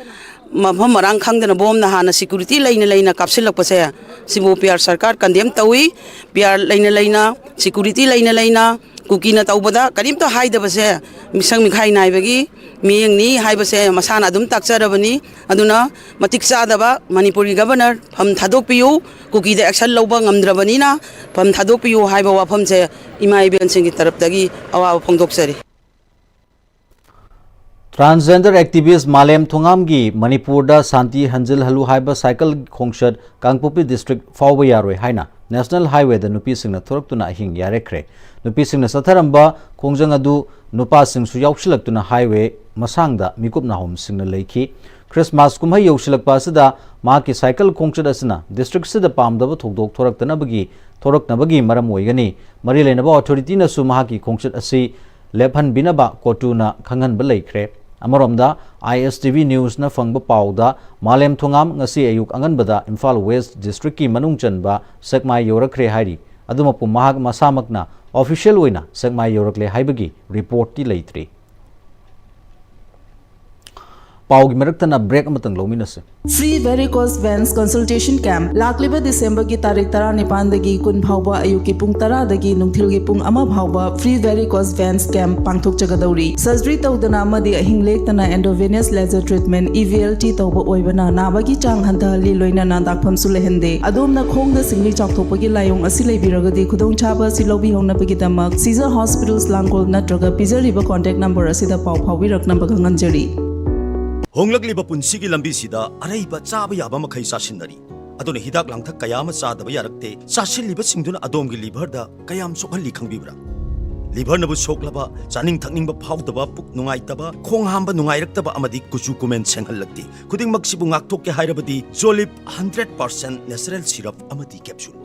ꯃꯐꯝ ꯃꯔꯥꯡ ꯈꯪꯗꯅ ꯕꯣꯝꯅ ꯍꯥꯟꯅ ꯁꯦꯀ꯭ꯌꯨꯔꯤꯇꯤ ꯂꯩꯅ ꯂꯩꯅ ꯀꯥꯞꯁꯤꯜꯂꯛꯄꯁꯦ, ꯁꯤꯕꯨ ꯄꯤ ꯑꯥꯔ ꯁꯔꯀꯥꯔ ꯀꯟꯗꯦꯝ ꯇꯧꯏ꯫ ꯄꯤ ꯑꯥꯔ ꯂꯩꯅ ꯂꯩꯅ, ꯁꯦꯀ꯭ꯌꯨꯔꯤꯇꯤ ꯂꯩꯅ ꯂꯩꯅ ꯀꯨꯀꯤꯅ ꯇꯧꯕꯗ ꯀꯔꯤꯝꯇ ꯍꯥꯏꯗꯕꯁꯦ ꯃꯤꯁꯪ ꯃꯤꯈꯥꯏ ꯅꯥꯏꯕꯒꯤ ꯃꯤꯠꯌꯦꯡꯅꯤ ꯍꯥꯏꯕꯁꯦ ꯃꯁꯥꯅ ꯑꯗꯨꯝ ꯇꯥꯛꯆꯔꯕꯅꯤ꯫ ꯑꯗꯨꯅ ꯃꯇꯤꯛ ꯆꯥꯗꯕ ꯃꯅꯤꯄꯨꯔꯒꯤ ꯒꯕꯔꯅꯔ ꯐꯝ ꯊꯥꯗꯣꯛꯄꯤꯌꯨ, ꯀꯨꯀꯤꯗ ꯑꯦꯛꯁꯟ ꯂꯧꯕ ꯉꯝꯗ꯭ꯔꯕꯅꯤꯅ ꯐꯝ ꯊꯥꯗꯣꯛꯄꯤꯌꯨ ꯍꯥꯏꯕ ꯋꯥꯐꯝꯁꯦ ꯏꯃꯥ ꯏꯕꯦꯟꯁꯤꯡꯒꯤ ꯇꯔꯞꯇꯒꯤ ꯑꯋꯥꯕ ꯐꯣꯡꯗꯣꯛꯆꯔꯤ꯫ ꯇ꯭ꯔꯥꯟꯁꯖꯦꯟꯗꯔ ꯑꯦꯛꯇꯤꯚꯤꯁ ꯃꯥꯂꯦꯝ ꯊꯣꯉꯥꯝꯒꯤ ꯃꯅꯤꯄꯨꯔꯗ ꯁꯥꯟꯇꯤ ꯍꯟꯖꯤꯜꯍꯜꯂꯨ ꯍꯥꯏꯕ ꯁꯥꯏꯀꯜ ꯈꯣꯡꯆꯠ ꯀꯥꯡꯄꯣꯛꯄꯤ ꯗꯤꯁꯇ꯭ꯔꯤꯛ ꯐꯥꯎꯕ ꯌꯥꯔꯣꯏ ꯍꯥꯏꯅ ꯅꯦꯁꯅꯦꯜ ꯍꯥꯏꯋꯦꯗ ꯅꯨꯄꯤꯁꯤꯡꯅ ꯊꯣꯔꯛꯇꯨꯅ ꯑꯍꯤꯡ ꯌꯥꯔꯦꯛꯈ꯭ꯔꯦ꯫ ꯅꯨꯄꯤꯁꯤꯡꯅ ꯆꯠꯊꯔꯝꯕ ꯈꯣꯡꯖꯪ ꯑꯗꯨ ꯅꯨꯄꯥꯁꯤꯡꯁꯨ ꯌꯥꯎꯁꯤꯜꯂꯛꯇꯨꯅ ꯍꯥꯏꯋꯦ ꯃꯁꯥꯡꯗ ꯃꯤꯀꯨꯞ ꯅꯥꯍꯣꯝꯁꯤꯡꯅ ꯂꯩꯈꯤ꯫ ꯈ꯭ꯔꯤꯁꯃꯥꯁ ꯀꯨꯝꯍꯩ ꯌꯧꯁꯤꯜꯂꯛꯄ ꯑꯁꯤꯗ ꯃꯍꯥꯛꯀꯤ ꯁꯥꯏꯀꯜ ꯈꯣꯡꯆꯠ ꯑꯁꯤꯅ ꯗꯤꯁꯇ꯭ꯔꯤꯛꯁꯤꯗ ꯄꯥꯝꯗꯕ ꯊꯧꯗꯣꯛ ꯊꯣꯔꯛꯇꯅꯕꯒꯤ, ꯊꯣꯔꯛꯅꯕꯒꯤ ꯃꯔꯝ ꯑꯣꯏꯒꯅꯤ꯫ ꯃꯔꯤ ꯂꯩꯅꯕ ꯑꯣꯊꯣꯔꯤꯇꯤꯅꯁꯨ ꯃꯍꯥꯛꯀꯤ ꯈꯣꯡꯆꯠ ꯑꯁꯤ ꯂꯦꯞꯍꯟꯕꯤꯅꯕ ꯀꯣꯔꯇꯨꯅ ꯈꯪꯍꯟꯕ ꯂꯩꯈ꯭ꯔꯦ꯫ ꯑꯃꯔꯣꯝꯗ, ꯑꯥꯏ ꯑꯦꯁ ꯇꯤ ꯚꯤ ꯅ꯭ꯌꯨꯁꯅ ꯐꯪꯕ ꯄꯥꯎꯗ, ꯃꯥꯂꯦꯝ ꯊꯣꯉꯥꯝ ꯉꯁꯤ ꯑꯌꯨꯛ ꯑꯉꯟꯕꯗ ꯏꯝꯐꯥꯜ ꯋꯦꯁ ꯗꯤꯁꯇ꯭ꯔꯤꯛꯀꯤ ꯃꯅꯨꯡ ꯆꯟꯕ ꯁꯦꯛꯃꯥꯏ ꯌꯧꯔꯛꯈ꯭ꯔꯦ ꯍꯥꯏꯔꯤ꯫ ꯑꯗꯨꯃꯛꯄꯨ ꯃꯍꯥꯛ ꯃꯁꯥꯃꯛꯅ official ꯑꯣꯏꯅ ꯁꯦꯛꯃꯥꯏ ꯌꯧꯔꯛꯂꯦ ꯍꯥꯏꯕꯒꯤ reportꯇꯤ ꯂꯩꯇ꯭ꯔꯤ꯫ ꯄꯥꯎꯒꯤ ꯃꯔꯛꯇꯅ break ꯑꯃꯇꯪ ꯂꯧꯃꯤꯟꯅꯁꯤ꯫ Free varicose veins consultation camp ꯂꯥꯛꯂꯤꯕ ꯗꯤꯁꯦꯝꯕꯔꯒꯤ ꯇꯥꯔꯤꯛ ꯇꯔꯥꯅꯤꯄꯥꯟꯗꯒꯤ ꯀꯨꯟ ꯐꯥꯎꯕ ꯑꯌꯨꯛꯀꯤ ꯄꯨꯡ ꯇꯔꯥꯗꯒꯤ ꯅꯨꯡꯊꯤꯜꯒꯤ ꯄꯨꯡ ꯑꯃ ꯐꯥꯎꯕ free varicose veins camp ꯄꯥꯡꯊꯣꯛꯆꯒꯗꯧꯔꯤ꯫ Surgery ꯇꯧꯗꯅ ꯑꯃꯗꯤ ꯑꯍꯤꯡ ꯂꯦꯛꯇꯅ intravenous laser treatment, EVLT, ꯇꯧꯕ ꯑꯣꯏꯕꯅ ꯅꯥꯕꯒꯤ ꯆꯥꯡ ꯍꯟꯊꯍꯜꯂꯤ, ꯂꯣꯏꯅꯅ ꯗꯥꯛꯐꯝꯁꯨ ꯂꯩꯍꯟꯗꯦ꯫ ꯑꯗꯣꯝꯅ ꯈꯣꯡꯗ ꯁꯤꯡꯂꯤ ꯆꯥꯎꯊꯣꯛꯄꯒꯤ ꯂꯥꯏꯑꯣꯡ ꯑꯁꯤ ꯂꯩꯕꯤꯔꯒꯗꯤ ꯈꯨꯗꯣꯡꯆꯥꯕ ꯑꯁꯤ ꯂꯧꯕꯤꯍꯧꯅꯕꯒꯤꯗꯃꯛ ꯁꯤꯖ ꯍꯣꯁꯄꯤꯇꯥꯜꯁ ꯂꯥꯡꯒꯣꯜ ꯅꯠꯇ꯭ꯔꯒ ꯄꯤꯖꯔꯤꯕ contact number ꯑꯁꯤꯗ ꯄꯥꯎ ꯐꯥꯎꯕꯤꯔꯛꯅꯕ ꯈꯪꯍꯟꯖꯔꯤ꯫ ꯍꯣꯡꯂꯛꯂꯤꯕ ꯄꯨꯟꯁꯤꯒꯤ ꯂꯝꯕꯤꯁꯤꯗ ꯑꯔꯩꯕ ꯆꯥꯕ ꯌꯥꯕ ꯃꯈꯩ ꯆꯥꯁꯤꯟꯅꯔꯤ꯫ ꯑꯗꯨꯅ ꯍꯤꯗꯥꯛ ꯂꯥꯡꯊꯛ ꯀꯌꯥ ꯑꯃ ꯆꯥꯗꯕ ꯌꯥꯔꯛꯇꯦ꯫ ꯆꯥꯁꯤꯜꯂꯤꯕꯁꯤꯡꯗꯨꯅ ꯑꯗꯣꯝꯒꯤ liverꯗ ꯀꯌꯥꯝ ꯁꯣꯛꯍꯜꯂꯤ ꯈꯪꯕꯤꯕ꯭ꯔꯥ? Liverꯅꯕꯨ ꯁꯣꯛꯂꯕ, ꯆꯥꯅꯤꯡ ꯊꯛꯅꯤꯡꯕ ꯐꯥꯎꯗꯕ, ꯄꯨꯛ ꯅꯨꯡꯉꯥꯏꯇꯕ, ꯈꯣꯡ ꯍꯥꯝꯕ ꯅꯨꯡꯉꯥꯏꯔꯛꯇꯕ ꯑꯃꯗꯤ ꯀꯨꯆꯨ ꯀꯨꯃꯦꯟ ꯁꯦꯡꯍꯜꯂꯛꯇꯦ꯫ ꯈꯨꯗꯤꯡꯃꯛꯁꯤꯕꯨ ꯉꯥꯛꯊꯣꯛꯀꯦ ꯍꯥꯏꯔꯕꯗꯤ Jolib hundred percent natural syrup ꯑꯃꯗꯤ capsule꯫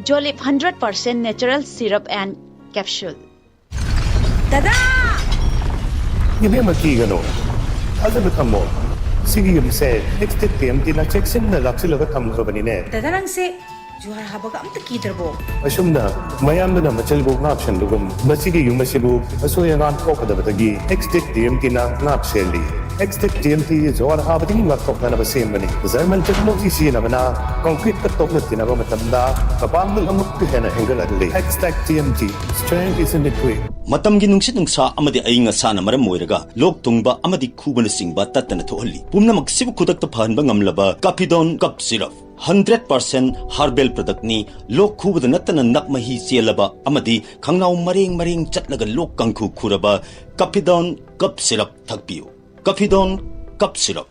Jolib hundred percent natural syrup and capsule꯫ ꯗꯗꯥ! ꯏꯕꯦꯝꯃ, ꯀꯤꯒꯅꯨ꯫ ꯊꯥꯖꯕ ꯊꯝꯃꯣ꯫ ꯁꯤꯒꯤ ꯌꯨꯝꯁꯦ Extech TMTꯅ ꯆꯦꯛꯁꯤꯟꯅ ꯂꯥꯛꯁꯤꯜꯂꯒ ꯊꯝꯈ꯭ꯔꯕꯅꯤꯅꯦ꯫ ꯗꯗꯥ, ꯅꯪꯁꯦ ꯖꯨꯍꯥꯔ ꯍꯥꯕꯒ ꯑꯝꯇ ꯀꯤꯗ꯭ꯔꯕꯣ? ꯑꯁꯨꯝꯅ ꯃꯌꯥꯝꯗꯨꯅ ꯃꯆꯤꯜꯕꯨ ꯉꯥꯛꯁꯦꯟꯕꯒꯨꯝ, ꯃꯁꯤꯒꯤ ꯌꯨꯝ ꯑꯁꯤꯕꯨ ꯑꯁꯣꯏ ꯑꯉꯥꯝ ꯊꯣꯛꯀꯗꯕꯗꯒꯤ Extech TMTꯅ ꯉꯥꯛ ꯁꯦꯜꯂꯤ꯫ Extech TMT ꯖꯨꯍꯥꯔ ꯍꯥꯕꯗꯒꯤ ꯉꯥꯛꯊꯣꯛꯅꯅꯕ ꯁꯦꯝꯕꯅꯤ꯫ German technology ꯁꯤꯖꯤꯟꯅꯕꯅ concreteꯀ ꯇꯣꯛꯅ ꯇꯤꯟꯅꯕ ꯃꯇꯝꯗ ꯃꯄꯥꯡꯒꯜ ꯑꯃꯨꯛꯀ ꯍꯦꯟꯅ ꯍꯦꯟꯒꯠꯍꯜꯂꯤ꯫ Extech TMT, strength is in the grit꯫ ꯃꯇꯝꯒꯤ ꯅꯨꯡꯁꯤꯠ ꯅꯨꯡꯁꯥ ꯑꯃꯗꯤ ꯑꯏꯪ ꯑꯁꯥꯅ ꯃꯔꯝ ꯑꯣꯏꯔꯒ ꯂꯣꯛ ꯊꯨꯡꯕ ꯑꯃꯗꯤ ꯈꯨꯕꯅꯆꯤꯡꯕ ꯇꯠꯇꯅ ꯊꯣꯛꯍꯜꯂꯤ꯫ ꯄꯨꯝꯅꯃꯛꯁꯤꯕꯨ ꯈꯨꯗꯛꯇ ꯐꯍꯟꯕ ꯉꯝꯂꯕ Cafidon Cough Syrup꯫ Hundred percent herbal productꯅꯤ꯫ ꯂꯣꯛ ꯈꯨꯕꯗ ꯅꯠꯇꯅ ꯅꯞ ꯃꯍꯤ ꯆꯦꯜꯂꯕ ꯑꯃꯗꯤ ꯈꯪꯅꯥꯎ ꯃꯔꯦꯡ ꯃꯔꯦꯡ ꯆꯠꯂꯒ ꯂꯣꯛ ꯀꯥꯡꯈꯨ ꯈꯨꯔꯕ Cafidon Cough Syrup ꯊꯛꯄꯤꯌꯨ꯫ Cafidon Cough Syrup꯫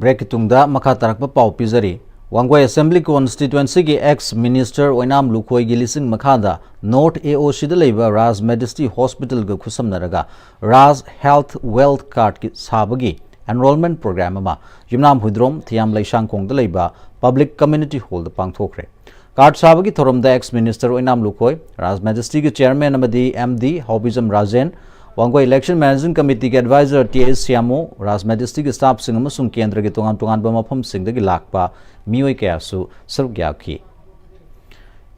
Breakꯀꯤ ꯇꯨꯡꯗ ꯃꯈꯥ ꯇꯥꯔꯛꯄ ꯄꯥꯎ ꯄꯤꯖꯔꯤ꯫ ꯋꯥꯡꯒꯣꯏ Assembly Constituencyꯒꯤ ex minister ꯑꯣꯏꯅꯥꯝ ꯂꯨꯈꯣꯏꯒꯤ ꯂꯤꯁꯤꯡ ꯃꯈꯥꯗ North AOCꯗ ꯂꯩꯕ Raj Medicity Hospitalꯒ ꯈꯨꯠꯁꯝꯅꯔꯒ Raj Health Wealth Cardꯀꯤ ꯁꯥꯕꯒꯤ enrollment program ꯑꯃ ꯌꯨꯝꯅꯥꯝ ꯍꯨꯏꯗ꯭ꯔꯣꯝ ꯊꯤꯌꯥꯝ ꯂꯩꯁꯥꯡꯈꯣꯡꯗ ꯂꯩꯕ Public Community Hallꯗ ꯄꯥꯡꯊꯣꯛꯈ꯭ꯔꯦ꯫ Card ꯁꯥꯕꯒꯤ ꯊꯧꯔꯝꯗ ex minister ꯑꯣꯏꯅꯥꯝ ꯂꯨꯈꯣꯏ, Raj Medigstyꯒꯤ chairman ꯑꯃꯗꯤ MD ꯍꯥꯎꯕꯤꯖꯝ Rajen, Wangoi election managing committeeꯒꯤ advisor TA ꯁ꯭ꯌꯥꯃꯨ, Raj Medigstyꯒꯤ staffꯁꯤꯡ ꯑꯃꯁꯨꯡ ꯀꯦꯟꯗ꯭ꯔꯒꯤ ꯇꯣꯉꯥꯟ ꯇꯣꯉꯥꯟꯕ ꯃꯐꯝꯁꯤꯡꯗꯒꯤ ꯂꯥꯛꯄ ꯃꯤꯑꯣꯏ ꯀꯌꯥꯁꯨ ꯁꯔꯨꯛ ꯌꯥꯈꯤ꯫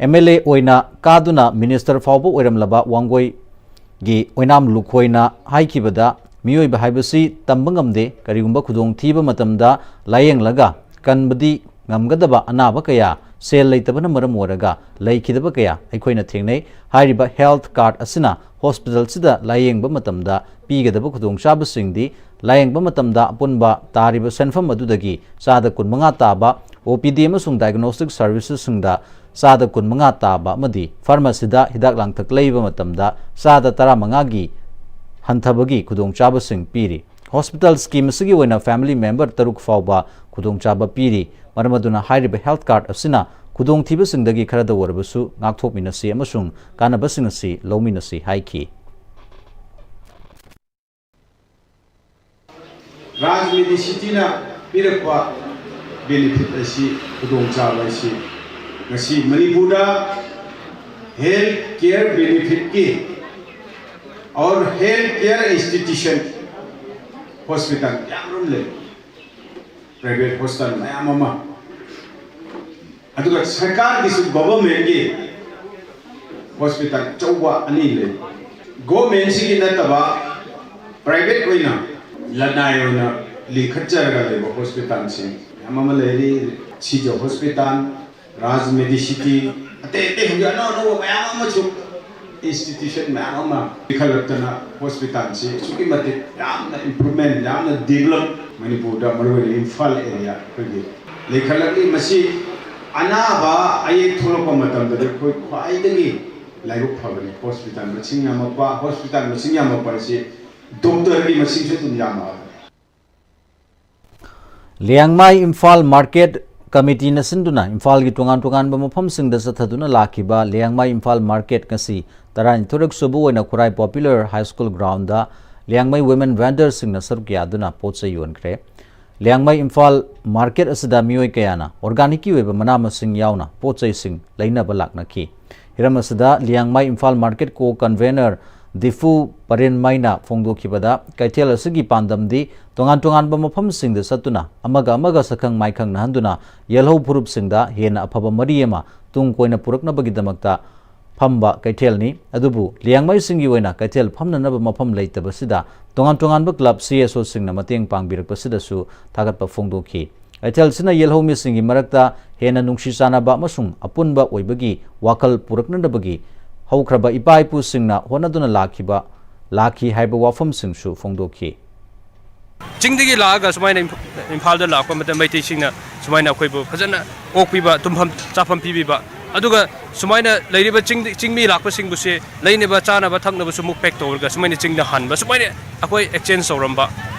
ꯑꯦꯝ ꯑꯦꯜ ꯑꯦ ꯑꯣꯏꯅ ꯀꯥꯗꯨꯅ ꯃꯤꯅꯤꯁꯇꯔ ꯐꯥꯎꯕ ꯑꯣꯏꯔꯝꯂꯕ ꯋꯥꯡꯒꯣꯏꯒꯤ ꯑꯣꯏꯅꯥꯝ ꯂꯨꯈꯣꯏꯅ ꯍꯥꯏꯈꯤꯕꯗ, ꯃꯤꯑꯣꯏꯕ ꯍꯥꯏꯕꯁꯤ ꯇꯝꯕ ꯉꯝꯗꯦ, ꯀꯔꯤꯒꯨꯝꯕ ꯈꯨꯗꯣꯡꯊꯤꯕ ꯃꯇꯝꯗ ꯂꯥꯌꯦꯡꯂꯒ ꯀꯟꯕꯗꯤ ꯉꯝꯒꯗꯕ ꯑꯅꯥꯕ ꯀꯌꯥ, ꯁꯦꯜ ꯂꯩꯇꯕꯅ ꯃꯔꯝ ꯑꯣꯏꯔꯒ ꯂꯩꯈꯤꯗꯕ ꯀꯌꯥ ꯑꯩꯈꯣꯏꯅ ꯊꯦꯡꯅꯩ꯫ ꯍꯥꯏꯔꯤꯕ ꯍꯦꯜꯊ ꯀꯥꯔꯗ ꯑꯁꯤꯅ ꯍꯣꯁꯄꯤꯇꯥꯜꯁꯤꯗ ꯂꯥꯌꯦꯡꯕ ꯃꯇꯝꯗ ꯄꯤꯒꯗꯕ ꯈꯨꯗꯣꯡꯆꯥꯕꯁꯤꯡꯗꯤ, ꯂꯥꯌꯦꯡꯕ ꯃꯇꯝꯗ ꯑꯄꯨꯟꯕ ꯇꯥꯔꯤꯕ ꯁꯦꯟꯐꯝ ꯑꯗꯨꯗꯒꯤ ꯆꯥꯗ ꯀꯨꯟꯃꯉꯥ ꯇꯥꯕ, ꯑꯣ ꯄꯤ ꯗꯤ ꯑꯃꯁꯨꯡ ꯗꯥꯏꯒꯅꯣꯁꯇꯤꯛ ꯁꯔꯚꯤꯁꯦꯁꯁꯤꯡꯗ ꯆꯥꯗ ꯀꯨꯟꯃꯉꯥ ꯇꯥꯕ ꯑꯃꯗꯤ ꯐꯥꯔꯃꯥꯁꯤꯗ ꯍꯤꯗꯥꯛ ꯂꯥꯡꯊꯛ ꯂꯩꯕ ꯃꯇꯝꯗ ꯆꯥꯗ ꯇꯔꯥꯃꯉꯥꯒꯤ ꯍꯟꯊꯕꯒꯤ ꯈꯨꯗꯣꯡꯆꯥꯕꯁꯤꯡ ꯄꯤꯔꯤ꯫ ꯍꯣꯁꯄꯤꯇꯥꯜ ꯁ꯭ꯀꯤꯝ ꯑꯁꯤꯒꯤ ꯑꯣꯏꯅ ꯐꯦꯃꯤꯂꯤ ꯃꯦꯝꯕꯔ ꯇꯔꯨꯛ ꯐꯥꯎꯕ ꯈꯨꯗꯣꯡꯆꯥꯕ ꯄꯤꯔꯤ꯫ ꯃꯔꯝ ꯑꯗꯨꯅ ꯍꯥꯏꯔꯤꯕ ꯍꯦꯜꯊ ꯀꯥꯔꯗ ꯑꯁꯤꯅ ꯈꯨꯗꯣꯡꯊꯤꯕꯁꯤꯡꯗꯒꯤ ꯈꯔꯗ ꯑꯣꯏꯔꯕꯁꯨ ꯉꯥꯛꯊꯣꯛꯃꯤꯟꯅꯁꯤ ꯑꯃꯁꯨꯡ ꯀꯥꯟꯅꯕꯁꯤꯡ ꯑꯁꯤ ꯂꯧꯃꯤꯟꯅꯁꯤ ꯍꯥꯏꯈꯤ꯫ ꯔꯥꯖ ꯃꯦꯗꯤꯁꯤꯇꯤꯅ ꯄꯤꯔꯛꯄ ꯕꯦꯅꯤꯐꯤꯠ ꯑꯁꯤ, ꯈꯨꯗꯣꯡꯆꯥꯕ ꯑꯁꯤ ꯉꯁꯤ ꯃꯅꯤꯄꯨꯔꯗ ꯍꯦꯜꯊ ꯀꯤꯌꯔ ꯕꯦꯅꯤꯐꯤꯠꯀꯤ or health care institution, hospital ꯃꯌꯥꯝ ꯑꯃ ꯂꯩ, ꯄ꯭ꯔꯥꯏꯚꯦꯠ ꯍꯣꯁꯄꯤꯇꯥꯜ ꯃꯌꯥꯝ ꯑꯃ, ꯑꯗꯨꯒ ꯁꯔꯀꯥꯔꯒꯤꯁꯨ, ꯒꯣꯚꯔꯟꯃꯦꯟꯠꯀꯤ ꯍꯣꯁꯄꯤꯇꯥꯜ ꯑꯆꯧꯕ ꯑꯅꯤ ꯂꯩ꯫ ꯒꯣꯚꯔꯟꯃꯦꯟꯠꯁꯤꯒꯤ ꯅꯠꯇꯕ ꯄ꯭ꯔꯥꯏꯚꯦꯠ ꯑꯣꯏꯅ ꯂꯅꯥꯏ ꯑꯣꯏꯅ ꯂꯤꯡꯈꯠꯆꯔꯒ ꯂꯩꯕ ꯍꯣꯁꯄꯤꯇꯥꯜꯁꯤꯡ ꯃꯌꯥꯝ ꯑꯃ ꯂꯩꯔꯤ꯫ ꯁꯤꯖ ꯍꯣꯁꯄꯤꯇꯥꯜ, ꯔꯥꯖ ꯃꯦꯗꯤꯁꯤꯇꯤ, ꯑꯇꯩ ꯑꯇꯩ ꯍꯧꯖꯤꯛ ꯑꯅꯧ ꯑꯅꯧꯕ ꯃꯌꯥꯝ ꯑꯃꯁꯨ, ꯏꯟꯁꯇꯤꯇ꯭ꯌꯨꯁꯟ ꯃꯌꯥꯝ ꯑꯃ ꯂꯤꯡꯈꯠꯂꯛꯇꯅ ꯍꯣꯁꯄꯤꯇꯥꯜꯁꯤ ꯑꯁꯨꯛꯀꯤ ꯃꯇꯤꯛ ꯌꯥꯝꯅ ꯏꯝꯄ꯭ꯔꯨꯚꯃꯦꯟꯠ, ꯌꯥꯝꯅ ꯗꯤꯕꯂꯞ, ꯃꯅꯤꯄꯨꯔꯗ ꯃꯔꯨꯑꯣꯏꯅ ꯏꯝꯐꯥꯜ ꯑꯦꯔꯤꯌꯥ ꯑꯩꯈꯣꯏꯒꯤ ꯂꯤꯡꯈꯠꯂꯛꯂꯤ꯫ ꯃꯁꯤ ꯑꯅꯥꯕ ꯑꯌꯦꯛ ꯊꯣꯛꯂꯛꯄ ꯃꯇꯝꯗꯗꯤ ꯑꯩꯈꯣꯏ ꯈ꯭ꯋꯥꯏꯗꯒꯤ ꯂꯥꯏꯕꯛ ꯐꯕꯅꯤ꯫ ꯍꯣꯁꯄꯤꯇꯥꯜ ꯃꯁꯤꯡ ꯌꯥꯝꯃꯛꯄ, ꯍꯣꯁꯄꯤꯇꯥꯜ ꯃꯁꯤꯡ ꯌꯥꯝꯃꯛꯄ ꯑꯁꯤ ꯗꯣꯛꯇꯔꯒꯤ ꯃꯁꯤꯡꯁꯨ ꯑꯗꯨꯝ ꯌꯥꯝꯃꯛꯑꯕꯅꯤ꯫ ꯂꯤꯌꯥꯡꯃꯥꯏ ꯏꯝꯐꯥꯜ ꯃꯥꯔꯀꯦꯠ ꯀꯃꯤꯇꯤꯅ ꯁꯤꯟꯗꯨꯅ ꯏꯝꯐꯥꯜꯒꯤ ꯇꯣꯉꯥꯟ ꯇꯣꯉꯥꯟꯕ ꯃꯐꯝꯁꯤꯡꯗ ꯆꯠꯊꯗꯨꯅ ꯂꯥꯛꯈꯤꯕ ꯂꯤꯌꯥꯡꯃꯥꯏ ꯏꯝꯐꯥꯜ ꯃꯥꯔꯀꯦꯠ ꯉꯁꯤ ꯇꯔꯥꯅꯤꯊꯣꯏꯔꯛ ꯁꯨꯕ ꯑꯣꯏꯅ ꯈꯨꯔꯥꯏ ꯄꯣꯄꯨꯂꯔ ꯍꯥꯏ ꯁ꯭ꯀꯨꯜ ꯒ꯭ꯔꯥꯎꯟꯗ ꯂꯤꯌꯥꯡꯃꯩ ꯋꯨꯃꯦꯟ ꯚꯦꯟꯗꯔꯁꯤꯡꯅ ꯁꯔꯨꯛ ꯌꯥꯗꯨꯅ ꯄꯣꯠ ꯆꯩ ꯌꯣꯟꯈ꯭ꯔꯦ꯫ ꯂꯤꯌꯥꯡꯃꯩ ꯏꯝꯐꯥꯜ ꯃꯥꯔꯀꯦꯠ ꯑꯁꯤꯗ ꯃꯤꯑꯣꯏ ꯀꯌꯥꯅ ꯑꯣꯔꯒꯥꯅꯤꯛꯀꯤ ꯑꯣꯏꯕ ꯃꯅꯥ ꯃꯁꯤꯡ ꯌꯥꯎꯅ ꯄꯣꯠ ꯆꯩꯁꯤꯡ ꯂꯩꯅꯕ ꯂꯥꯛꯅꯈꯤ꯫ ꯍꯤꯔꯝ ꯑꯁꯤꯗ ꯂꯤꯌꯥꯡꯃꯩ ꯏꯝꯐꯥꯜ ꯃꯥꯔꯀꯦꯠ ꯀꯣ ꯀꯟꯚꯦꯅꯔ ꯗꯤꯐꯨ ꯄꯔꯦꯟꯃꯩꯅ ꯐꯣꯡꯗꯣꯛꯈꯤꯕꯗ, ꯀꯩꯊꯦꯜ ꯑꯁꯤꯒꯤ ꯄꯥꯟꯗꯝꯗꯤ ꯇꯣꯉꯥꯟ ꯇꯣꯉꯥꯟꯕ ꯃꯐꯝꯁꯤꯡꯗ ꯆꯠꯇꯨꯅ ꯑꯃꯒ ꯑꯃꯒ ꯁꯛꯈꯪ ꯃꯥꯏꯈꯪꯅꯍꯟꯗꯨꯅ ꯌꯦꯜꯍꯧ ꯐꯨꯔꯨꯞꯁꯤꯡꯗ ꯍꯦꯟꯅ ꯑꯐꯕ ꯃꯔꯤ ꯑꯃ ꯇꯨꯡ ꯀꯣꯏꯅ ꯄꯨꯔꯛꯅꯕꯒꯤꯗꯃꯛꯇ ꯐꯝꯕ ꯀꯩꯊꯦꯜꯅꯤ꯫ ꯑꯗꯨꯕꯨ ꯂꯤꯌꯥꯡꯃꯩꯁꯤꯡꯒꯤ ꯑꯣꯏꯅ ꯀꯩꯊꯦꯜ ꯐꯝꯅꯅꯕ ꯃꯐꯝ ꯂꯩꯇꯕꯁꯤꯗ ꯇꯣꯉꯥꯟ ꯇꯣꯉꯥꯟꯕ ꯀ꯭ꯂꯕ, ꯁꯤ ꯑꯦꯁ ꯑꯣꯁꯤꯡꯅ ꯃꯇꯦꯡ ꯄꯥꯡꯕꯤꯔꯛꯄꯁꯤꯗꯁꯨ ꯊꯥꯒꯠꯄ ꯐꯣꯡꯗꯣꯛꯈꯤ꯫ ꯀꯩꯊꯦꯜꯁꯤꯅ ꯌꯦꯜꯍꯧꯃꯤꯁꯤꯡꯒꯤ ꯃꯔꯛꯇ ꯍꯦꯟꯅ ꯅꯨꯡꯁꯤ ꯆꯥꯟꯅꯕ ꯑꯃꯁꯨꯡ ꯑꯄꯨꯟꯕ ꯑꯣꯏꯕꯒꯤ ꯋꯥꯈꯜ ꯄꯨꯔꯛꯅꯅꯕꯒꯤ ꯍꯧꯈ꯭ꯔꯕ ꯏꯄꯥ ꯏꯄꯨꯁꯤꯡꯅ ꯍꯣꯠꯅꯗꯨꯅ ꯂꯥꯛꯈꯤꯕ, ꯂꯥꯛꯈꯤ ꯍꯥꯏꯕ ꯋꯥꯐꯝꯁꯤꯡꯁꯨ ꯐꯣꯡꯗꯣꯛꯈꯤ꯫ ꯆꯤꯡꯗꯒꯤ ꯂꯥꯛꯑꯒ ꯁꯨꯃꯥꯏꯅ ꯏꯝꯐ-, ꯏꯝꯐꯥꯜꯗ ꯂꯥꯛꯄ ꯃꯇꯝ ꯃꯩꯇꯩꯁꯤꯡꯅ ꯁꯨꯃꯥꯏꯅ ꯑꯩꯈꯣꯏꯕꯨ ꯐꯖꯅ ꯑꯣꯛꯄꯤꯕ, ꯇꯨꯝꯐꯝ ꯆꯥꯐꯝ ꯄꯤꯕꯤꯕ, ꯑꯗꯨꯒ ꯁꯨꯃꯥꯏꯅ ꯂꯩꯔꯤꯕ ꯆꯤꯡ-, ꯆꯤꯡꯃꯤ ꯂꯥꯛꯄꯁꯤꯡꯕꯨꯁꯦ ꯂꯩꯅꯕ ꯆꯥꯅꯕ ꯊꯛꯅꯕꯁꯨ ꯑꯃꯨꯛ ꯄꯦꯛ ꯇꯧꯔꯒ ꯁꯨꯃꯥꯏꯅ ꯆꯤꯡꯗ ꯍꯟꯕ, ꯁꯨꯃꯥꯏꯅ ꯑꯩꯈꯣꯏ ꯑꯦꯛꯆꯦꯟꯖ ꯇꯧꯔꯝꯕ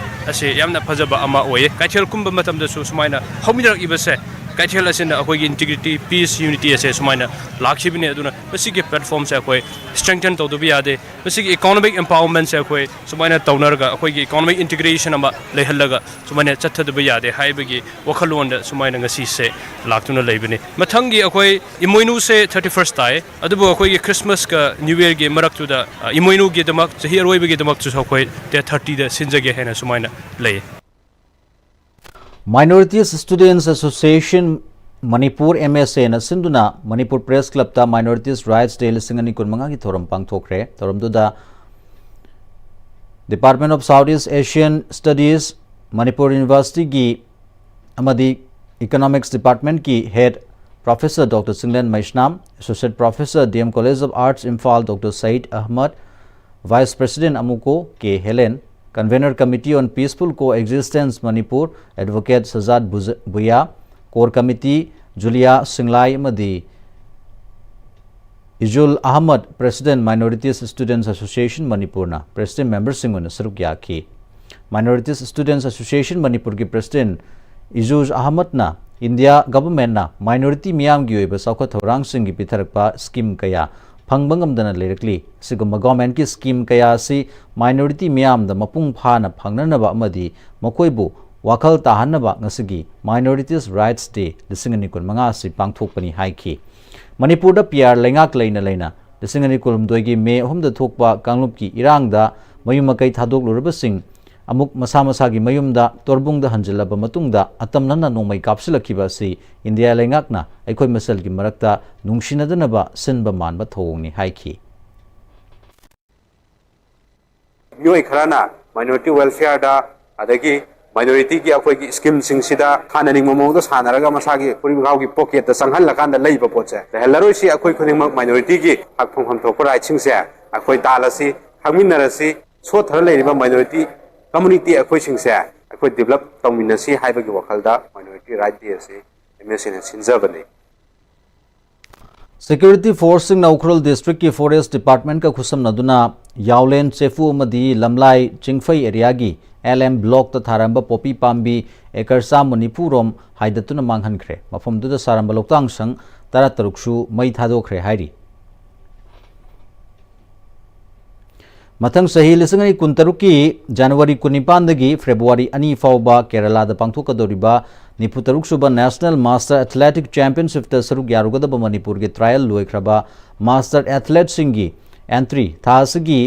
ꯑꯁꯤ ꯌꯥꯝꯅ ꯐꯖꯕ ꯑꯃ ꯑꯣꯏꯌꯦ꯫ ꯀꯩꯊꯦꯜ ꯀꯨꯝꯕ ꯃꯇꯝꯗꯁꯨ ꯁꯨꯃꯥꯏꯅ ꯍꯧꯃꯤꯟꯅꯔꯛꯏꯕꯁꯦ, ꯀꯩꯊꯦꯜ ꯑꯁꯤꯅ ꯑꯩꯈꯣꯏꯒꯤ ꯏꯟꯇꯤꯒ꯭ꯔꯤꯇꯤ, ꯄꯤꯁ, ꯌꯨꯅꯤꯇꯤ ꯑꯁꯦ ꯁꯨꯃꯥꯏꯅ ꯂꯥꯛꯈꯤꯕꯅꯦ꯫ ꯑꯗꯨꯅ ꯃꯁꯤꯒꯤ ꯄ꯭ꯂꯦꯠꯐꯣꯝꯁꯦ ꯑꯩꯈꯣꯏ ꯁ꯭ꯇ꯭ꯔꯦꯡꯊꯟ ꯇꯧꯗꯕ ꯌꯥꯗꯦ꯫ ꯃꯁꯤꯒꯤ ꯏꯀꯣꯅꯣꯃꯤꯛ ꯑꯦꯝꯄꯥꯋꯔꯃꯦꯟꯁꯦ ꯑꯩꯈꯣꯏ ꯁꯨꯃꯥꯏꯅ ꯇꯧꯅꯔꯒ ꯑꯩꯈꯣꯏꯒꯤ ꯏꯀꯣꯅꯣꯃꯤꯛ ꯏꯟꯇꯤꯒ꯭ꯔꯦꯁꯟ ꯑꯃ ꯂꯩꯍꯜꯂꯒ ꯁꯨꯃꯥꯏꯅ ꯆꯠꯊꯗꯕ ꯌꯥꯗꯦ ꯍꯥꯏꯕꯒꯤ ꯋꯥꯈꯜꯂꯣꯟꯗ ꯁꯨꯃꯥꯏꯅ ꯉꯁꯤꯁꯦ ꯂꯥꯛꯇꯨꯅ ꯂꯩꯕꯅꯤ꯫ ꯃꯊꯪꯒꯤ ꯑꯩꯈꯣꯏ ꯏꯃꯣꯏꯅꯨꯁꯦ ꯊꯥꯔꯇꯤ ꯐꯥꯔꯁ ꯇꯥꯏ, ꯑꯗꯨꯕꯨ ꯑꯩꯈꯣꯏꯒꯤ ꯈ꯭ꯔꯤꯁꯃꯥꯁꯀ ꯅ꯭ꯌꯨ ꯌꯔꯒꯤ ꯃꯔꯛꯇꯨꯗ, ꯑ, ꯏꯃꯣꯏꯅꯨꯒꯤꯗꯃꯛ, ꯆꯍꯤ ꯑꯔꯣꯏꯕꯒꯤꯗꯃꯛꯇꯁꯨ ꯑꯩꯈꯣꯏ ꯗꯦꯠ ꯊꯥꯔꯇꯤꯗ ꯁꯤꯟꯖꯒꯦ ꯍꯥꯏꯅ ꯁꯨꯃꯥꯏꯅ ꯂꯩ꯫ Minorities Students Association Manipur, M S A ꯅ ꯁꯤꯟꯗꯨꯅ ꯃꯅꯤꯄꯨꯔ ꯄ꯭ꯔꯦꯁ ꯀ꯭ꯂꯕꯇ Minorities Rights Day ꯂꯤꯁꯤꯡ ꯑꯅꯤ ꯀꯨꯟꯃꯉꯥꯒꯤ ꯊꯧꯔꯝ ꯄꯥꯡꯊꯣꯛꯈ꯭ꯔꯦ꯫ ꯊꯧꯔꯝꯗꯨꯗ Department of South East Asian Studies, Manipur ꯌꯨꯅꯤꯚꯔꯁꯤꯇꯤꯒꯤ ꯑꯃꯗꯤ ꯏꯀꯣꯅꯣꯃꯤꯛꯁ ꯗꯤꯄꯥꯔꯠꯃꯦꯟꯠꯀꯤ head professor doctor Chinglen Meisnam, associate professor, D M college of arts, Imphal, doctor Syed Ahmad, vice president ꯑꯃꯨꯀꯣ K Helen, convener, committee on peaceful coexistence Manipur, advocate Sajad ꯕꯨꯖ-, Buya, core committee, Julia Shinglai ꯑꯃꯗꯤ Ijul Ahmad, president, Minorities Students Association ꯃꯅꯤꯄꯨꯔꯅ president ꯃꯦꯝꯕꯔꯁꯤꯡ ꯑꯣꯏꯅ ꯁꯔꯨꯛ ꯌꯥꯈꯤ꯫ Minorities Students Association ꯃꯅꯤꯄꯨꯔꯒꯤ president Ijul ꯑꯍꯃꯗꯅ ꯏꯟꯗꯤꯌꯥ ꯒꯚꯔꯟꯃꯦꯟꯠꯅ ꯃꯥꯏꯅꯣꯔꯤꯇꯤ ꯃꯤꯌꯥꯝꯒꯤ ꯑꯣꯏꯕ ꯆꯥꯎꯈꯠ ꯊꯧꯔꯥꯡꯁꯤꯡꯒꯤ ꯄꯤꯊꯔꯛꯄ ꯁ꯭ꯀꯤꯝ ꯀꯌꯥ ꯐꯪꯕ ꯉꯝꯗꯅ ꯂꯩꯔꯛꯂꯤ꯫ ꯑꯁꯤꯒꯨꯝꯕ ꯒꯚꯔꯟꯃꯦꯟꯠꯀꯤ ꯁ꯭ꯀꯤꯝ ꯀꯌꯥ ꯑꯁꯤ ꯃꯥꯏꯅꯣꯔꯤꯇꯤ ꯃꯤꯌꯥꯝꯗ ꯃꯄꯨꯡ ꯐꯥꯅ ꯐꯪꯅꯅꯕ ꯑꯃꯗꯤ ꯃꯈꯣꯏꯕꯨ ꯋꯥꯈꯜ ꯇꯥꯍꯟꯅꯕ ꯉꯁꯤꯒꯤ Minorities Rights Day ꯂꯤꯁꯤꯡ ꯑꯅꯤ ꯀꯨꯟꯃꯉꯥ ꯑꯁꯤ ꯄꯥꯡꯊꯣꯛꯄꯅꯤ ꯍꯥꯏꯈꯤ꯫ ꯃꯅꯤꯄꯨꯔꯗ ꯄꯤ ꯑꯥꯔ ꯂꯩꯉꯥꯛ ꯂꯩꯅ ꯂꯩꯅ ꯂꯤꯁꯤꯡ ꯑꯅꯤ ꯀꯨꯟꯍꯨꯝꯗꯣꯏꯒꯤ ꯃꯦ ꯑꯍꯨꯝꯗ ꯊꯣꯛꯄ ꯀꯥꯡꯂꯨꯞꯀꯤ ꯏꯔꯥꯡꯗ ꯃꯌꯨꯝ ꯃꯀꯩ ꯊꯥꯗꯣꯛꯂꯨꯔꯕꯁꯤꯡ ꯑꯃꯨꯛ ꯃꯁꯥ ꯃꯁꯥꯒꯤ ꯃꯌꯨꯝꯗ ꯇꯣꯔꯕꯨꯡꯗ ꯍꯟꯖꯤꯜꯂꯕ ꯃꯇꯨꯡꯗ ꯑꯇꯝꯅꯅ ꯅꯣꯡꯃꯩ ꯀꯥꯞꯁꯤꯜꯂꯛꯈꯤꯕ ꯑꯁꯤ ꯏꯟꯗꯤꯌꯥ ꯂꯩꯉꯥꯛꯅ ꯑꯩꯈꯣꯏ ꯃꯁꯦꯜꯒꯤ ꯃꯔꯛꯇ ꯅꯨꯡꯁꯤꯅꯗꯅꯕ ꯁꯤꯟꯕ ꯃꯥꯟꯕ ꯊꯧꯑꯣꯡꯅꯤ ꯍꯥꯏꯈꯤ꯫ ꯃꯤꯑꯣꯏ ꯈꯔꯅ minority welfareꯗ, ꯑꯗꯒꯤ minorityꯒꯤ ꯑꯩꯈꯣꯏꯒꯤ schemeꯁꯤꯡꯁꯤꯗ ꯁꯥꯟꯅꯅꯤꯡꯕ ꯃꯑꯣꯡꯗ ꯁꯥꯟꯅꯔꯒ ꯃꯁꯥꯒꯤ ꯐꯨꯔꯤꯠ ꯃꯈꯥꯎꯒꯤ pocketꯇ ꯆꯪꯍꯜꯂꯀꯥꯟꯗ ꯂꯩꯕ ꯄꯣꯠꯁꯦ ꯂꯩꯍꯜꯂꯔꯣꯏꯁꯤ꯫ ꯑꯩꯈꯣꯏ ꯈꯨꯗꯤꯡꯃꯛ minorityꯒꯤ ꯍꯛ ꯐꯪꯐꯝ ꯊꯣꯛꯄ rightꯁꯤꯡꯁꯦ ꯑꯩꯈꯣꯏ ꯇꯥꯜꯂꯁꯤ, ꯈꯪꯃꯤꯟꯅꯔꯁꯤ꯫ ꯁꯣꯠꯊꯔ ꯂꯩꯔꯤꯕ minority community ꯑꯩꯈꯣꯏꯁꯤꯡꯁꯦ ꯑꯩꯈꯣꯏ develop ꯇꯧꯃꯤꯟꯅꯁꯤ ꯍꯥꯏꯕꯒꯤ ꯋꯥꯈꯜꯗ minority right day ꯑꯁꯤ MSAꯅ ꯁꯤꯟꯖꯕꯅꯤ꯫ Security forceꯁꯤꯡꯅ ꯎꯈ꯭ꯔꯨꯜ districtꯀꯤ forest departmentꯀ ꯈꯨꯠꯁꯝꯅꯗꯨꯅ ꯌꯥꯎꯂꯦꯟ ꯆꯦꯐꯨ ꯑꯃꯗꯤ ꯂꯝꯂꯥꯏ ꯆꯤꯡꯐꯩ areaꯒꯤ LM blockꯇ ꯊꯥꯔꯝꯕ ꯄꯣꯄꯤ ꯄꯥꯝꯕꯤ acre ꯆꯥꯝꯃ ꯅꯤꯐꯨ ꯔꯣꯝ ꯍꯥꯏꯗꯠꯇꯨꯅ ꯃꯥꯡꯍꯟꯈ꯭ꯔꯦ꯫ ꯃꯐꯝꯗꯨꯗ ꯁꯥꯔꯝꯕ ꯂꯣꯛꯇꯥꯡ ꯁꯪ ꯇꯔꯥꯇꯔꯨꯛꯁꯨ ꯃꯩ ꯊꯥꯗꯣꯛꯈ꯭ꯔꯦ ꯍꯥꯏꯔꯤ꯫ ꯃꯊꯪ ꯆꯍꯤ ꯂꯤꯁꯤꯡ ꯑꯅꯤ ꯀꯨꯟꯇꯔꯨꯛꯀꯤ January ꯀꯨꯟꯅꯤꯄꯥꯟꯗꯒꯤ February ꯑꯅꯤ ꯐꯥꯎꯕ ꯀꯦꯔꯂꯥꯗ ꯄꯥꯡꯊꯣꯛꯀꯗꯧꯔꯤꯕ ꯅꯤꯐꯨꯇꯔꯨꯛ ꯁꯨꯕ National Master Athletic Championshipꯇ ꯁꯔꯨꯛ ꯌꯥꯔꯨꯒꯗꯕ ꯃꯅꯤꯄꯨꯔꯒꯤ trial ꯂꯣꯏꯈ꯭ꯔꯕ master athleteꯁꯤꯡꯒꯤ entry ꯊꯥ ꯑꯁꯤꯒꯤ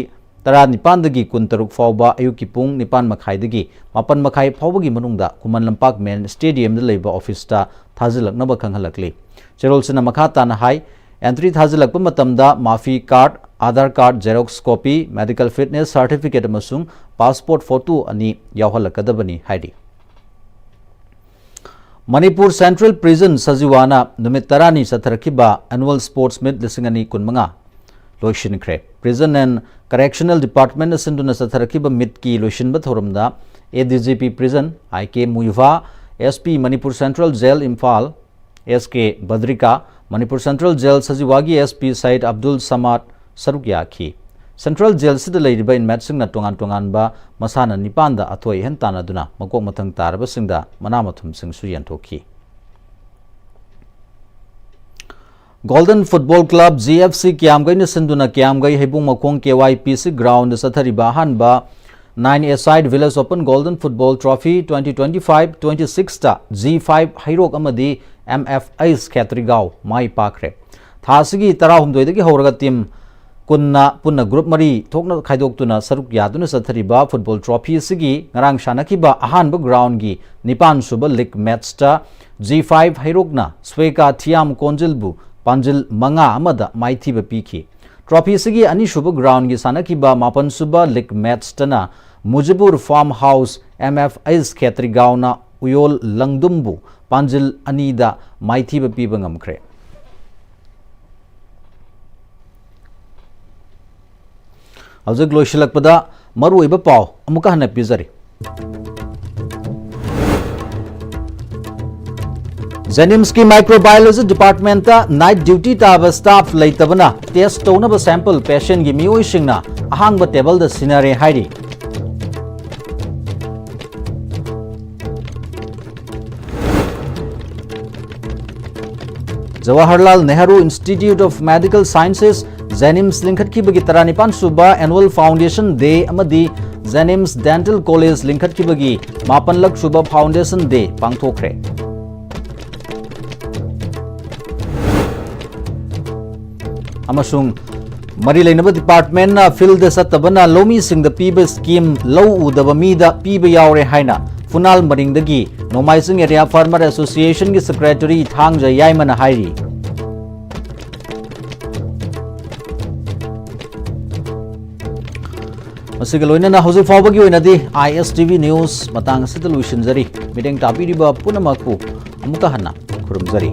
ꯇꯔꯥꯅꯤꯄꯥꯟꯗꯒꯤ ꯀꯨꯟꯇꯔꯨꯛ ꯐꯥꯎꯕ ꯑꯌꯨꯛꯀꯤ ꯄꯨꯡ ꯅꯤꯄꯥꯟ ꯃꯈꯥꯏꯗꯒꯤ ꯃꯥꯄꯟ ꯃꯈꯥꯏ ꯐꯥꯎꯕꯒꯤ ꯃꯅꯨꯡꯗ ꯈꯨꯃꯟ ꯂꯝꯄꯥꯛ main stadiumꯗ ꯂꯩꯕ officeꯇ ꯊꯥꯖꯤꯜꯂꯛꯅꯕ ꯈꯪꯍꯜꯂꯛꯂꯤ꯫ ꯆꯦꯔꯣꯜꯁꯤꯅ ꯃꯈꯥ ꯇꯥꯅ ꯍꯥꯏ, entry ꯊꯥꯖꯤꯜꯂꯛꯄ ꯃꯇꯝꯗ ꯃꯥꯐꯤ card, Aadhaar card xerox copy, medical fitness certificate ꯑꯃꯁꯨꯡ passport photo ꯑꯅꯤ ꯌꯥꯎꯍꯜꯂꯛꯀꯗꯕꯅꯤ ꯍꯥꯏꯔꯤ꯫ ꯃꯅꯤꯄꯨꯔ Central Prison ꯁꯖꯤꯋꯥꯅ ꯅꯨꯃꯤꯠ ꯇꯔꯥꯅꯤ ꯆꯠꯊꯔꯛꯈꯤꯕ Annual Sports Meet ꯂꯤꯁꯤꯡ ꯑꯅꯤ ꯀꯨꯟꯃꯉꯥ ꯂꯣꯏꯁꯤꯟꯈ꯭ꯔꯦ꯫ Prison and Correctional Departmentꯅ ꯁꯤꯟꯗꯨꯅ ꯆꯠꯊꯔꯛꯈꯤꯕ meetꯀꯤ ꯂꯣꯏꯁꯤꯟꯕ ꯊꯧꯔꯝꯗ ADGP Prison, IK Muivah, SP Manipur Central Jail Imphal, SK Badrika, Manipur Central Jail ꯁꯖꯤꯋꯥꯒꯤ SP Said Abdul Samad ꯁꯔꯨꯛ ꯌꯥꯈꯤ꯫ Central Jailꯁꯤꯗ ꯂꯩꯔꯤꯕ inmateꯁꯤꯡꯅ ꯇꯣꯉꯥꯟ ꯇꯣꯉꯥꯟꯕ ꯃꯁꯥꯟꯅ ꯅꯤꯄꯥꯟꯗ ꯑꯊꯣꯏ ꯑꯍꯦꯟ ꯇꯥꯟꯅꯗꯨꯅ ꯃꯀꯣꯛ ꯃꯊꯪ ꯇꯥꯔꯕꯁꯤꯡꯗ ꯃꯅꯥ ꯃꯊꯨꯝꯁꯤꯡꯁꯨ ꯌꯦꯟꯊꯣꯛꯈꯤ꯫ Golden Football Club, GFC, ꯀꯤꯌꯥꯝꯒꯩꯅ ꯁꯤꯟꯗꯨꯅ ꯀꯤꯌꯥꯝꯒꯩ ꯍꯩꯕꯨꯡ ꯃꯈꯣꯡ KYPC groundꯗ ꯆꯠꯊꯔꯤꯕ ꯑꯍꯥꯟꯕ nine-a-side Village Open Golden Football Trophy twenty twenty-five twenty-sixꯇ G five ꯍꯩꯔꯣꯛ ꯑꯃꯗꯤ MFH ꯈꯦꯇ꯭ꯔꯤꯒꯥꯎ ꯃꯥꯏ ꯄꯥꯛꯈ꯭ꯔꯦ꯫ ꯊꯥ ꯑꯁꯤꯒꯤ ꯇꯔꯥꯍꯨꯝꯗꯣꯏꯗꯒꯤ ꯍꯧꯔꯒ team ꯀꯨꯟꯅ ꯄꯨꯟꯅ group ꯃꯔꯤ ꯊꯣꯛꯅ ꯈꯥꯏꯗꯣꯛꯇꯨꯅ ꯁꯔꯨꯛ ꯌꯥꯗꯨꯅ ꯆꯠꯊꯔꯤꯕ football trophy ꯑꯁꯤꯒꯤ ꯉꯔꯥꯡ ꯁꯥꯟꯅꯈꯤꯕ ꯑꯍꯥꯟꯕ groundꯒꯤ ꯅꯤꯄꯥꯟ ꯁꯨꯕ league matchꯇ G five ꯍꯩꯔꯣꯛꯅ ꯁ꯭ꯋꯦꯀꯥ ꯊꯤꯌꯥꯝ ꯀꯣꯟꯖꯤꯜꯕꯨ ꯄꯥꯟꯖꯤꯜ ꯃꯉꯥ ꯑꯃꯗ ꯃꯥꯏꯊꯤꯕ ꯄꯤꯈꯤ꯫ Trophy ꯑꯁꯤꯒꯤ ꯑꯅꯤꯁꯨꯕ groundꯒꯤ ꯁꯥꯟꯅꯈꯤꯕ ꯃꯥꯄꯟ ꯁꯨꯕ league matchꯇꯅ Mujibur farm house M F H ꯈꯦꯇ꯭ꯔꯤꯒꯥꯎꯅ ꯎꯌꯣꯜ ꯂꯪꯗꯨꯝꯕꯨ ꯄꯥꯟꯖꯤꯜ ꯑꯅꯤꯗ ꯃꯥꯏꯊꯤꯕ ꯄꯤꯕ ꯉꯝꯈ꯭ꯔꯦ꯫ ꯍꯧꯖꯤꯛ ꯂꯣꯏꯁꯤꯜꯂꯛꯄꯗ ꯃꯔꯨꯑꯣꯏꯕ ꯄꯥꯎ ꯑꯃꯨꯛꯀ ꯍꯟꯅ ꯄꯤꯖꯔꯤ꯫ JNIMSꯀꯤ microbiology departmentꯇ night duty ꯇꯥꯕ staff ꯂꯩꯇꯕꯅ test ꯇꯧꯅꯕ sample patientꯀꯤ ꯃꯤꯑꯣꯏꯁꯤꯡꯅ ꯑꯍꯥꯡꯕ tableꯗ ꯁꯤꯟꯅꯔꯦ ꯍꯥꯏꯔꯤ꯫ Jawaharlal Nehru Institute of Medical Sciences, JNIMS ꯂꯤꯡꯈꯠꯈꯤꯕꯒꯤ ꯇꯔꯥꯅꯤꯄꯥꯟ ꯁꯨꯕ annual foundation day ꯑꯃꯗꯤ JNIMS Dental College ꯂꯤꯡꯈꯠꯈꯤꯕꯒꯤ ꯃꯥꯄꯟꯂꯛ ꯁꯨꯕ foundation day ꯄꯥꯡꯊꯣꯛꯈ꯭ꯔꯦ꯫ ꯑꯃꯁꯨꯡ ꯃꯔꯤ ꯂꯩꯅꯕ departmentꯅ fieldꯗ ꯆꯠꯇꯕꯅ ꯂꯧꯃꯤꯁꯤꯡꯗ ꯄꯤꯕ scheme ꯂꯧ ꯎꯗꯕ ꯃꯤꯗ ꯄꯤꯕ ꯌꯥꯎꯔꯦ ꯍꯥꯏꯅ ꯐꯨꯅꯥꯜ ꯃꯔꯤꯡꯗꯒꯤ ꯅꯣꯡꯃꯥꯏꯖꯤꯡ Area Farmer Associationꯒꯤ secretary ꯊꯥꯡꯖ ꯌꯥꯏꯃꯅ ꯍꯥꯏꯔꯤ꯫ ꯃꯁꯤꯒ ꯂꯣꯏꯅꯅ ꯍꯧꯖꯤꯛ ꯐꯥꯎꯕꯒꯤ ꯑꯣꯏꯅꯗꯤ ISTV news ꯃꯇꯥꯡ ꯑꯁꯤꯗ ꯂꯣꯏꯁꯤꯟꯖꯔꯤ꯫ ꯃꯤꯠꯌꯦꯡ ꯇꯥꯕꯤꯔꯤꯕ ꯄꯨꯝꯅꯃꯛꯄꯨ ꯑꯃꯨꯛꯀ ꯍꯟꯅ ꯈꯨꯔꯨꯝꯖꯔꯤ꯫